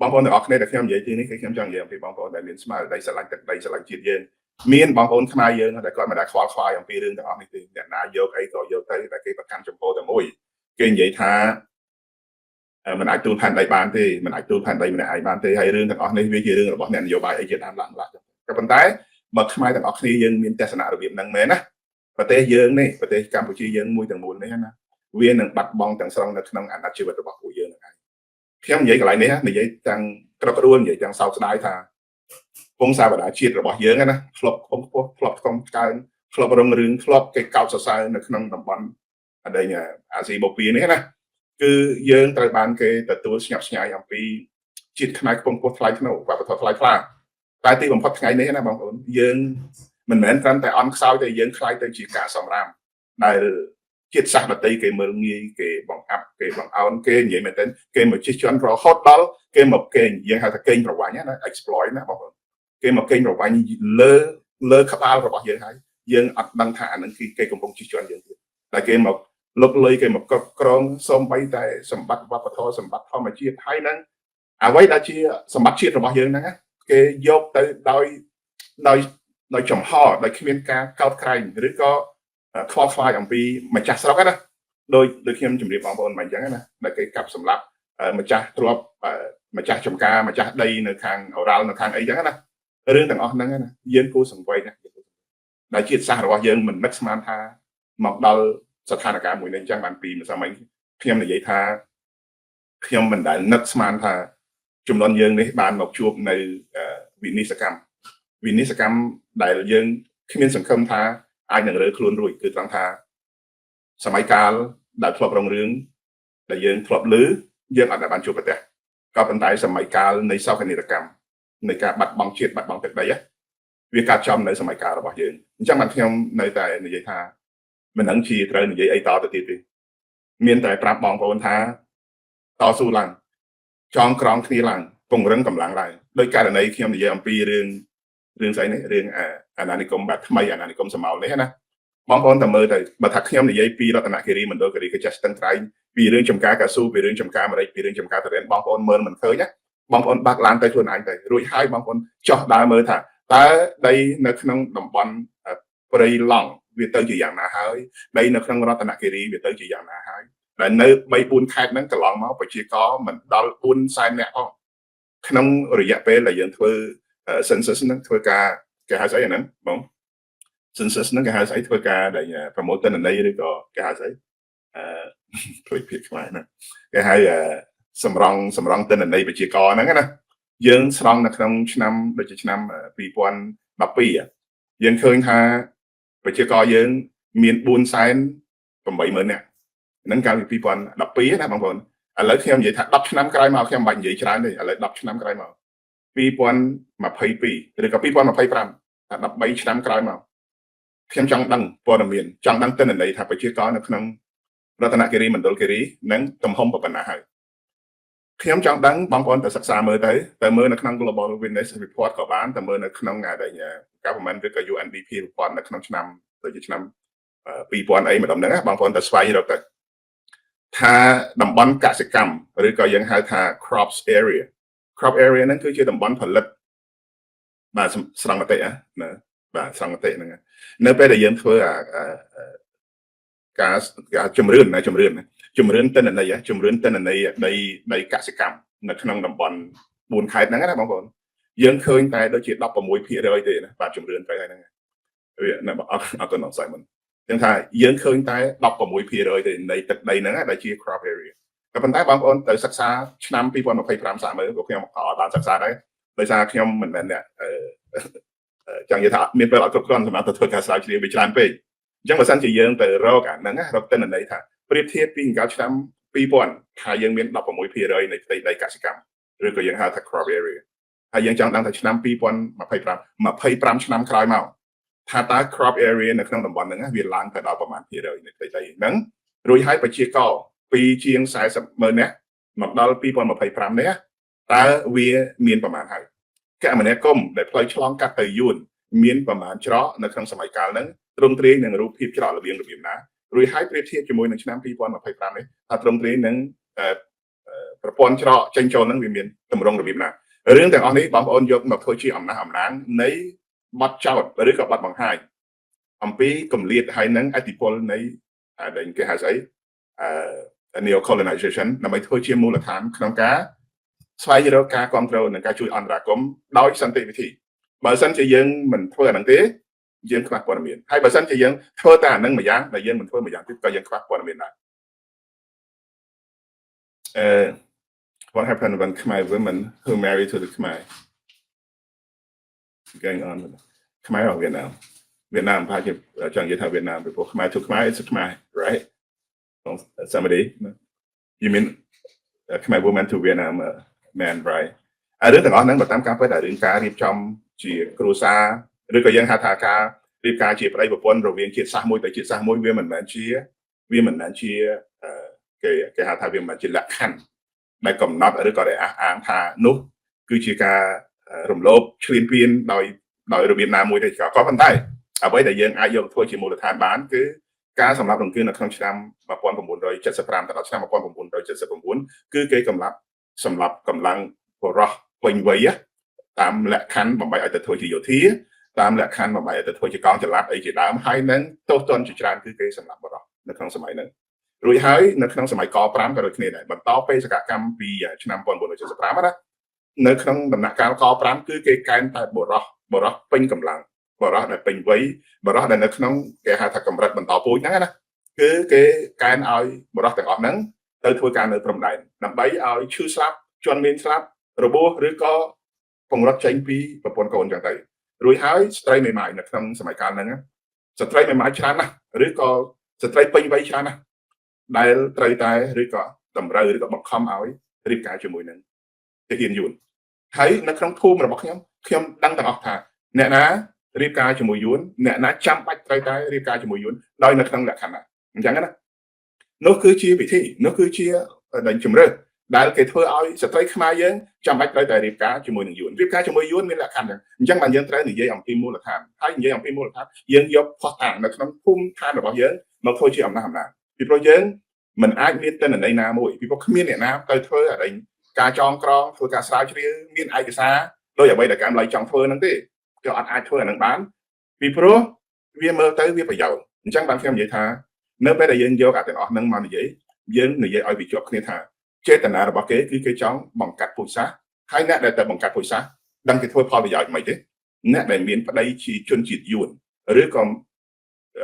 បងប្អូនទាំងអស់គ្នាដែលខ្ញុំនិយាយទីនេះគឺខ្ញុំចង់និយាយអំពីបងប្អូនដែលមានស្មារតីស្រឡាញ់ទឹកដីស្រឡាញ់ជាតិយើងមានបងប្អូនខ្មែរយើងដែលគាត់មិនដែលខ្វល់ខ្វាយអំពីរឿងទាំងអស់នេះទេអ្នកណាយកអីក៏យកទៅតែគេប្រកាន់ចំពោះតែមួយគេនិយាយថាមិនអាចទូលផែនដីបានទេមិនអាចទូលផែនដីម្នាក់ឯងបានទេហើយរឿងទាំងអស់នេះវាជារឿងរបស់អ្នកនយោបាយអីជាដើមឡើងឡើងក៏ប៉ុន្តែបើខ្មែរទាំងអស់គ្នាយើងមានទស្សនៈរបៀបហ្នឹងមែនណាប្រទេសយើងនេះប្រទេសកម្ពុជាយើងមួយទាំងមូលនេះណាវានឹងបាត់បង់ទាំងស្រុងនៅក្នុងអាណត្តិជីវិតរបស់ពួកយើងហ្នឹងឯងខ្ញុំនិយាយកន្លែងនេះនិយាយទាំងក្រឹកក្តួលនិយាយទាំងសោកស្ដាយថា ពងសាវតាជាតិរបស់យើងណាធ្លាប់ខ្ពង់ខ្ពស់ធ្លាប់ថ្កុំថ្កើងធ្លាប់រុងរឿងធ្លាប់គេកោតសរសើរនៅក្នុងតំបន់អតីតអាស៊ីបូព៌ានេះណាគឺយើងត្រូវបានគេទទួលស្ញប់ស្ញែងអំពីជាតិខ្មែរខ្ពង់ខ្ពស់ថ្លៃថ្នូរវប្បធម៌ថ្លៃថ្លាតែទីបំផុតថ្ងៃនេះណាបងប្អូនយើងមិនមែនត្រឹមតែអន់ខ្សោយទេយើងក្លាយទៅជាការសម្រាមដែលជាតិសាសន៍ដទៃគេមើលងាយគេបង្អាប់គេបង្អោនគេនិយាយមែនទែនគេមកជិះជាន់រហូតដល់គេមកកេងយើងហៅថាកេងប្រវ័ញ្ចណា exploit ណាបងប្អូនគេមកកេងប្រវ័ញ្ចលើលើក្បាលរបស់យើងហើយយើងអត់ដឹងថាអានឹងគឺគេកំពុងជិះជាន់យើងទៀតតែគេមកលុកលុយគេមកគ្រប់គ្រងសូម្បីតែសម្បត្តិវប្បធម៌សម្បត្តិធម្មជាតិហើយនឹងអ្វីដែលជាសម្បត្តិជាតិរបស់យើងហ្នឹងណាគេយកទៅដោយដោយដោយចំហដោយគ្មានការកោតក្រែងឬក៏ខ្វល់ខ្វាយអំពីម្ចាស់ស្រុកណាដោយដោយខ្ញុំជម្រាបបងប្អូនមកអញ្ចឹងណាដែលគេកាប់សម្លាប់ម្ចាស់ទ្រព្យម្ចាស់ចំការម្ចាស់ដីនៅខាងអូរ៉ាល់នៅខាងអីចឹងណារឿងទាំងអស់ហ្នឹងណាយើងគួរសង្វេគណាដែលជាតិសាសន៍របស់យើងមិននឹកស្មានថាមកដល់ស្ថានភាពមួយនេះអញ្ចឹងបានពីម្សិលមិញខ្ញុំនិយាយថាខ្ញុំមិនដែលនឹកស្មានថាចំនួនយើងនេះបានមកជួបនៅវិនិស្សកម្មវិនិស្សកម្មដែលយើងគ្មានសង្ឃឹមថាអាចនឹងរើខ្លួនរួចគឺត្រង់ថាសម័យកាលដែលធ្លាប់រងរឿងដែលយើងធ្លាប់ឮយើងអត់ដែលបានជួបប្រទះក៏ប៉ុន្តែសម័យកាលនៃសោកនាដកម្មនៃការបាត់បង់ជាតិបាត់បង់ទឹកដីវាកើតចំនៅសម័យកាលរបស់យើងអញ្ចឹងបានខ្ញុំនៅតែនិយាយថាមិនដឹងជាត្រូវនិយាយអីតទៅទៀតទេមានតែប្រាប់បងប្អូនថាតស៊ូឡើងចងក្រងគ្នាឡើងពង្រឹងកម្លាំងឡើងដោយករណីខ្ញុំនិយាយអំពីរឿងរឿងស្អីនេះរឿងអាណានិគមបែបថ្មីអាណានិគមសមោលនេះណាបងប្អូនតែមើលទៅបើថាខ្ញុំនិយាយពីរតនគិរីមណ្ឌលគិរីកចេះស្ទឹងត្រែងពីរឿងចំការកៅស៊ូពីរឿងចំការម្រេចពីរឿងចំការទុរេនបងប្អូនមើលមិនឃើញណាបងប្អូនបាក់ឡានទៅខ្លួនឯងទៅរួចហើយបងប្អូនចោះដើរមើលថាតើដីនៅក្នុងតំបន់ព្រៃឡង់វាទៅជាយ៉ាងណាហើយដីនៅក្នុងរតនគិរីវាទៅជាយ៉ាងណាហើយដែលនៅ3 4ខេត្តហ្នឹងកន្លងមកប្រជាករមិនដល់4សែននាក់ផងក្នុងរយៈពេលដែលយើងធ្វើ census ហ្នឹងធ្វើការគេហៅស្អីអាហ្នឹងបង census ហ្នឹងគេហៅស្អីធ្វើការដែលប្រមូលទិន្នន័យឬក៏គេហៅស្អីអឺភ្លេចពាក្យខ្មែរណាគេហៅសម្រងសម្រងទិន្នន័យប្រជាករហ្នឹងណាយើងស្រង់នៅក្នុងឆ្នាំដូចជាឆ្នាំ2012យើងឃើញថាប្រជាករយើងមាន4សែន80000នាក់ហ្នឹងកាលពី2012ណាបងប្អូនឥឡូវខ្ញុំនិយាយថា10ឆ្នាំក្រោយមកខ្ញុំមិនបាច់និយាយច្រើនទេឥឡូវ10ឆ្នាំក្រោយមក2022ឬក៏2025ថា13ឆ្នាំក្រោយមកខ្ញុំចង់ដឹងព័ត៌មានចង់ដឹងទិន្នន័យថាប្រជាករនៅក្នុងរតនគិរីមណ្ឌលគិរីនិងទំហំប៉ុណ្ណាហើយខ្ញុំចង់ដឹងបងប្អូនទៅសិក្សាមើលទៅទៅមើលនៅក្នុង Global Witness Report ក៏បានទៅមើលនៅក្នុង government ឬក៏ UNDP report នៅក្នុងឆ្នាំដូចជាឆ្នាំ2000អីម្ដុំហ្នឹងបងប្អូនទៅស្វែងរកទៅថាតំបន់កសិកម្មឬក៏យើងហៅថា crops area crop area ហ្នឹងគឺជាតំបន់ផលិតបាទស្រង់មតិណាបាទស្រង់មតិហ្នឹងនៅពេលដែលយើងធ្វើអាការការជំរឿនណាជំរឿនជំរឿនទិន្នន័យជំរឿនទិន្នន័យដីដីកសិកម្មនៅក្នុងតំបន់4ខេត្តហ្នឹងណាបងប្អូនយើងឃើញតែដូចជា16%ទេណាបាទជំរឿនទៅហើយហ្នឹងវាណាអរអរគុណអសៃមិនចឹងថាយើងឃើញតែ16%ទេនៃទឹកដីហ្នឹងដែលជា crop area ក៏ប៉ុន្តែបងប្អូនទៅសិក្សាឆ្នាំ2025សាកមើលព្រោះខ្ញុំក៏អត់បានសិក្សាដែរដោយសារខ្ញុំមិនមែនអ្នកចង់និយាយថាមានពេលអត់គ្រប់គ្រាន់សម្រាប់ទៅធ្វើការស្រាវជ្រាវវាច្រើនពេកអញ្ចឹងបើសិនជាយើងទៅរកអាហ្នឹងរកទិន្នន័យថាប្រៀបធៀបពីកាលឆ្នាំ2000ថាយើងមាន16%នៃផ្ទៃដីកសិកម្មឬក៏យើងហៅថា crop area ហើយយើងចង់ដឹងថាឆ្នាំ2025 25ឆ្នាំក្រោយមកថាតើ crop area នៅក្នុងតំបន់ហ្នឹងវាឡើងទៅដល់ប្រមាណភាគរយនៃផ្ទៃដីហ្នឹងរួចហើយប្រជាករពីជាង40ម៉ឺននាក់មកដល់2025នេះតើវាមានប្រមាណហើយគមនាគមន៍ដែលផ្លូវឆ្លងកាត់ទៅយួនមានប្រមាណច្រកនៅក្នុងសម័យកាលហ្នឹងទ្រង់ទ្រាយនឹងរូបភាពច្រករបៀងរបៀបណារួចហើយប្រៀបធៀបជាមួយនឹងឆ្នាំ2025នេះថាទ្រង់ទ្រាយនឹងប្រព័ន្ធច្រកចេញចូលហ្នឹងវាមានទម្រង់របៀបណារឿងទាំងអស់នេះបងប្អូនយកមកធ្វើជាអំណះអំណាងនៃបទចោតឬក៏បទបង្ហាញអំពីកម្លៀតហើយនឹងឥទ្ធិពលនៃដែលគេហៅស្អីអឺ neo colonization ដើម្បីធ្វើជាមូលដ្ឋានក្នុងការស្វែងរកការគ្រប់គ្រងនិងការជួយអន្តរាគមន៍ដោយសន្តិវិធីបើសិនជាយើងមិនធ្វើអាហ្នឹងទេយើងខ្វះព័ត៌មានហើយបើសិនជាយើងធ្វើតែអាហ្នឹងមួយយ៉ាងដែលយើងមិនធ្វើមួយយ៉ាងទៀតក៏យើងខ្វះព័ត៌មានដែរអឺ What happened when Khmer women who married to the Khmer Going on ខ្មែរ or វៀតណាមវៀតណាមប្រហែលជាចង់និយាយថាវៀតណាមពីព្រោះខ្មែរ to ខ្មែរ it's ខ្មែរ right? Somebody, you mean Khmer woman to Vietnam man, right? អារឿងទាំងអស់ហ្នឹងបើតាមការពិតអារឿងការរៀបចំជាគ្រួសារឬក៏យើងហៅថាការរៀបការជាប្តីប្រពន្ធរវាងជាតិសាសន៍មួយទៅជាតិសាសន៍មួយវាមិនមែនជាគេគេហៅថាវាមិនមែនជាលក្ខខណ្ឌដែលកំណត់ឬក៏ដែលអះអាងថានោះគឺជាការរំលោភឈ្លានពានដោយដោយរបៀបណាមួយទេក៏ប៉ុន្តែអ្វីដែលយើងអាចយកធ្វើជាមូលដ្ឋានបានគឺការសម្លាប់រង្គាលនៅក្នុងឆ្នាំ1975ទៅដល់ឆ្នាំ1979គឺគេកម្លាប់សម្រាប់កម្លាំងបុរសពេញវ័យតាមលក្ខខណ្ឌបំបីឲ្យទៅធ្វើជាយោធាតាមលក្ខខណ្ឌបំបីឲ្យទៅធ្វើជាកងចល័តអីជាដើមហើយនឹងទោសទណ្ឌជាច្រើនគឺគេសម្លាប់បុរសនៅក្នុងសម័យហ្នឹងរួចហើយនៅក្នុងសម័យក5ក៏ដូចគ្នាដែរបន្តបេសកកម្មពីឆ្នាំ1975ណានៅក្នុងដំណាក់កាលក5គឺគេកែនតែបុរសបុរសពេញកម្លាំងបុរសដែលពេញវ័យបុរសដែលនៅក្នុងគេហៅថាកម្រិតបន្តពូជហ្នឹងណាគឺគេកែនឲ្យបុរសទាំងអស់ហ្នឹងទៅធ្វើការនៅព្រំដែនដើម្បីឲ្យឈឺស្លាប់ជន់មានស្លាប់របួសឬក៏ពង្រត់ចេញពីប្រពន្ធកូនចឹងទៅរួចហើយស្ត្រីមេម៉ាយនៅក្នុងសម័យកាលហ្នឹងស្ត្រីមេម៉ាយច្រើនណាស់ឬក៏ស្ត្រីពេញវ័យច្រើនណាស់ដែលត្រូវតែឬក៏តម្រូវឬក៏បង្ខំឲ្យរៀបការជាមួយនឹងទាហានយួនហើយនៅក្នុងភូមិរបស់ខ្ញុំខ្ញុំដឹងទាំងអស់ថាអ្នកណារៀបការជាមួយយួនអ្នកណាចាំបាច់ត្រូវតែរៀបការជាមួយយួនដោយនៅក្នុងលក្ខខណ្ឌណាអញ្ចឹងណានោះគឺជាវិធីនោះគឺជាដែលជំរើសដែលគេធ្វើឲ្យស្ត្រីខ្មែរយើងចាំបាច់ត្រូវតែរៀបការជាមួយនឹងយួនរៀបការជាមួយយួនមានលក្ខខណ្ឌអញ្ចឹងបានយើងត្រូវនិយាយអំពីមូលដ្ឋានហើយនិយាយអំពីមូលដ្ឋានយើងយកភស្តុតាងនៅក្នុងភូមិឋានរបស់យើងមកធ្វើជាអំណះអំណាងពីព្រោះយើងមិនអាចមានទិន្នន័យណាមួយពីព្រោះគ្មានអ្នកណាទៅធ្វើអីការចងក្រងធ្វើការស្រាវជ្រាវមានឯកសារដោយអ្វីដែលកម្មលៃចង់ធ្វើហ្នឹងទេគេអត់អាចធ្វើអាហ្នឹងបានពីព្រោះវាមើលទៅវាប្រយោជន៍អញ្ចឹងបានខ្ញុំនិយាយថានៅពេលដែលយើងយកអាទាំងអស់ហ្នឹងមកនិយាយយើងនិយាយឲ្យវាជាប់គ្នាថាចេតនារបស់គេគឺគេចង់បង្កាត់ពូជសាសន៍ហើយអ្នកដែលទៅបង្កាត់ពូជសាសន៍ដឹងគេធ្វើផលប្រយោជន៍មិនទេអ្នកដែលមានប្តីជាជនជាតិយួនឬក៏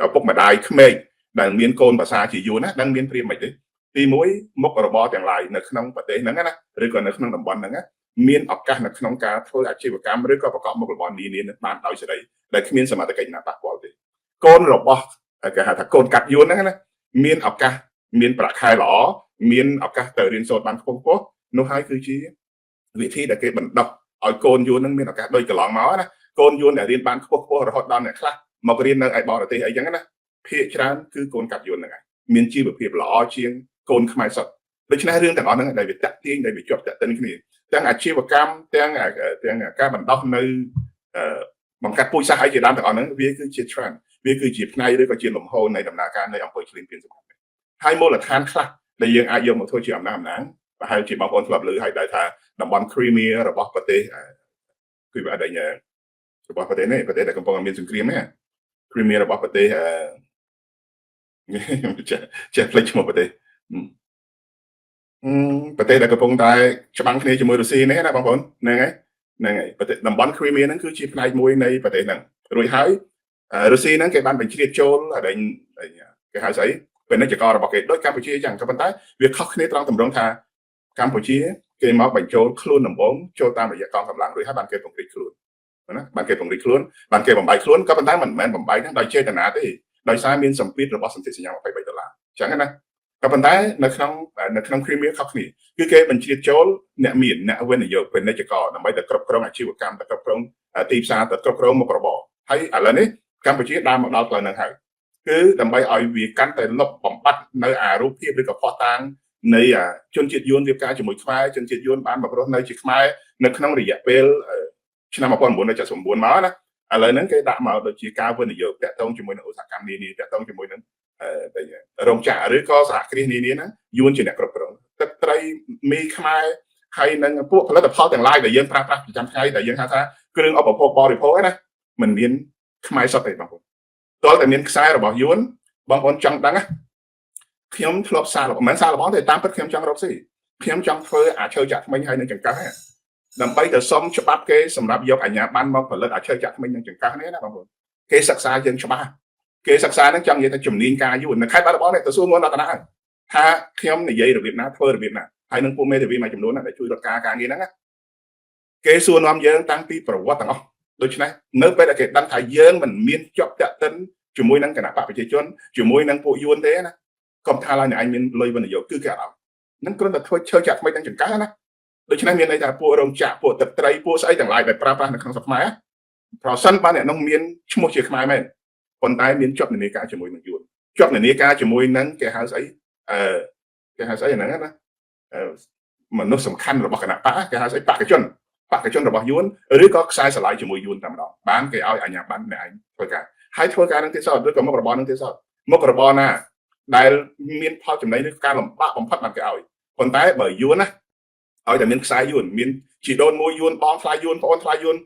ឪពុកម្ដាយក្មេកដែលមានកូនភាសាជាយួនណាដឹងមានព្រាមមិនទេទី1មុខរបរទាំងឡាយនៅក្នុងប្រទេសហ្នឹងណាឬក៏នៅក្នុងតំបន់ហ្នឹងណាមានឱកាសនៅក្នុងការធ្វើអាជីវកម្មឬក៏ប្រកបមុខរបរនានាបានដោយសេរីដែលគ្មានសមត្ថកិច្ចណាប៉ះពាល់ទេកូនរបស់គេហៅថាកូនកាត់យួនហ្នឹងណាមានឱកាសមានប្រាក់ខែល្អមានឱកាសទៅរៀនសូត្របានខ្ពង់ខ្ពស់នោះហើយគឺជាវិធីដែលគេបណ្ដោះឲ្យកូនយួនហ្នឹងមានឱកាសដូចកន្លងមកណាកូនយួនដែលរៀនបានខ្ពស់ខ្ពស់រហូតដល់អ្នកខ្លះមករៀននៅឯបរទេសអីចឹងណាភាគច្រើនគឺកូនកាត់យួនហ្នឹងឯងមានជីវភាពល្អជាងកូនខ្មែរសុទ្ធដូច្នេះរឿងទាំងអស់ហ្នឹងដែលវាតាក់ទាញដែលវាជាប់តាក់ទិនគ្នាទាំងអាជីវកម្មទាំងទាំងការបណ្ដោះនៅបង្កាត់ពូជសាសន៍អីជាដើមទាំងអស់ហ្នឹងវាគឺជា trend វាគឺជាផ្នែកឬក៏ជាលំហូរនៃដំណើរការនៃអំពើឈ្លានពានសង្គមហើយមូលដ្ឋានខ្លះដែលយើងអាចយកមកធ្វើជាអំណះអំណាងប្រហែលជាបងប្អូនធ្លាប់ឮហើយដែលថាតំបន់ Crimea របស់ប្រទេសគឺអត់ដឹងរបស់ប្រទេសនេះប្រទេសដែលកំពុងមានសង្គ្រាមនេះ Crimea របស់ប្រទេសខ្ញុំចេះចេះភ្លេចឈ្មោះប្រទេសប្រទេសដែលកំពុងតែច្បាំងគ្នាជាមួយរុស្ស៊ីនេះណាបងប្អូនហ្នឹងហើយហ្នឹងហើយប្រទេសតំបន់ Crimea ហ្នឹងគឺជាផ្នែកមួយនៃប្រទេសហ្នឹងរួចហើយរុស្ស៊ីហ្នឹងគេបានបញ្ជ្រាបចូលអីគេហៅស្អីពាណិជ្ជកររបស់គេដូចកម្ពុជាអញ្ចឹងក៏ប៉ុន្តែវាខុសគ្នាត្រង់តម្រងថាកម្ពុជាគេមកបញ្ចូលខ្លួនដំបងចូលតាមរយៈកងកម្លាំងរួចហើយបានគេពង្រីកខ្លួនណាបានគេពង្រីកខ្លួនបានគេបំបែកខ្លួនក៏ប៉ុន្តែមិនមែនបំបែកហ្នឹងដោយចេតនាទេដោយសារមានសម្ពាធរបស់សន្ធិសញ្ញា23ដុល្លារអញ្ចឹងណាក៏ប៉ុន្តែនៅក្នុងនៅក្នុង Crimea ខុសគ្នាគឺគេបញ្ជ្រាបចូលអ្នកមានអ្នកវិនិយោគពាណិជ្ជករដើម្បីតែគ្រប់គ្រងអាជីវកម្មទៅគ្រប់គ្រងទីផ្សារទៅគ្រប់គ្រងមុខរបរហើយឥឡូវនេះកម្ពុជាដើរមកដល់ផ្លូវហ្នឹងហើយគឺដើម្បីឲ្យវាកាន់តែលុបបំបត្តិនៅអារូបភាពឬក៏ភស្តុតាងនៃជនជាតិយួនរៀបការជាមួយខ្មែរជនជាតិយួនបានមករស់នៅជាខ្មែរនៅក្នុងរយៈពេលឆ្នាំ1979មកណាឥឡូវហ្នឹងគេដាក់មកដូចជាការវិនិយោគតាក់ទងជាមួយនឹងឧស្សាហកម្មនានាតាក់ទងជាមួយនឹងរោងចក្រឬក៏សហគ្រាសនានាហ្នឹងយួនជាអ្នកគ្រប់គ្រងទឹកត្រីមីខ្មែរហើយនឹងពួកផលិតផលទាំងឡាយដែលយើងប្រើប្រាស់ប្រចាំថ្ងៃដែលយើងហៅថាគ្រឿងឧបភោគបរិភោគណាមិនមានខ្មែរសុទ្ធទេបងប្អូនទាល់តែមានខ្សែរបស់យួនបងប្អូនចង់ដឹងណាខ្ញុំធ្លាប់សារមិនមែនសាររបស់ទេតាមពិតខ្ញុំចង់រកស៊ីខ្ញុំចង់ធ្វើអាឈើចាក់ថ្មិញហើយនឹងចង្កឹះដើម្បីទៅសុំច្បាប់គេសម្រាប់យកអាជ្ញាប័ណ្ណមកផលិតអាឈើចាក់ថ្មិញនិងចង្កឹះនេះណាបងប្អូនគេសិក្សាយើងច្បាស់គេសិក្សាហ្នឹងចង់និយាយថាជំនាញការយួននៅខេត្តបាត់ដំបងនេះទៅសួរងួនរតនាថាខ្ញុំនិយាយរបៀបណាធ្វើរបៀបណាហើយនឹងពួកមេធាវីមួយចំនួនណាដែលជួយរត់ការការងារហ្នឹងណាគេសួរនាំយើងតាំងពីប្រវត្តិទាំងអស់ ដូច្នេះនៅពេលដែលគេដឹងថាយើងមិនមានជាប់តាក់ទិនជាមួយនឹងគណបក្សប្រជាជនជាមួយនឹងពួកយួនទេណាកុំថាឡើយអ្នកឯងមានលុយវិនិយោគគឺគេអត់ឲ្យនឹងគ្រាន់តែធ្វើឈើចាក់ថ្មីទាំងចង្កឹះណាដូច្នេះមានន័យថាពួករោងចក្រពួកទឹកត្រីពួកស្អីទាំងឡាយដែលប្រើប្រាស់នៅក្នុងស្រុកខ្មែរប្រសិនបើអ្នកនោះមានឈ្មោះជាខ្មែរមែនប៉ុន្តែមានជាប់និន្នាការជាមួយនឹងយួនជាប់និន្នាការជាមួយនឹងគេហៅស្អីអឺគេហៅស្អីអាហ្នឹងណាអឺមនុស្សសំខាន់របស់គណបក្សគេហៅស្អីបក្សជនបក្សជនរបស់យួនឬក៏ខ្សែស្រឡាយជាមួយយួនតែម្ដងបានគេឲ្យអាជ្ញាប័ណ្ណអ្នកឯងធ្វើការហើយធ្វើការនឹងទៀតសោតឬក៏មុខរបរនឹងទៀតសោតមុខរបរណាដែលមានផលចំណេញឬការលំបាកបំផុតបានគេឲ្យប៉ុន្តែបើយួនណាឲ្យតែមានខ្សែយួនមានជីដូនមួយយួនបងថ្លៃយួនបងថ្លៃយួន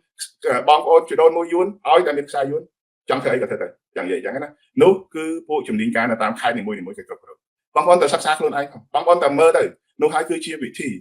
បងប្អូនជីដូនមួយយួនឲ្យតែមានខ្សែយួនចង់ធ្វើអីក៏ធ្វើទៅយ៉ាងនិយាយអញ្ចឹងណានោះគឺពួកជំនាញការនៅតាមខេត្តនីមួយៗគេគ្រប់គ្រងបងប្អូនទៅសិក្សាខ្លួនឯងបងប្អូនតែមើលទៅនោះហើយគឺជាវិធី។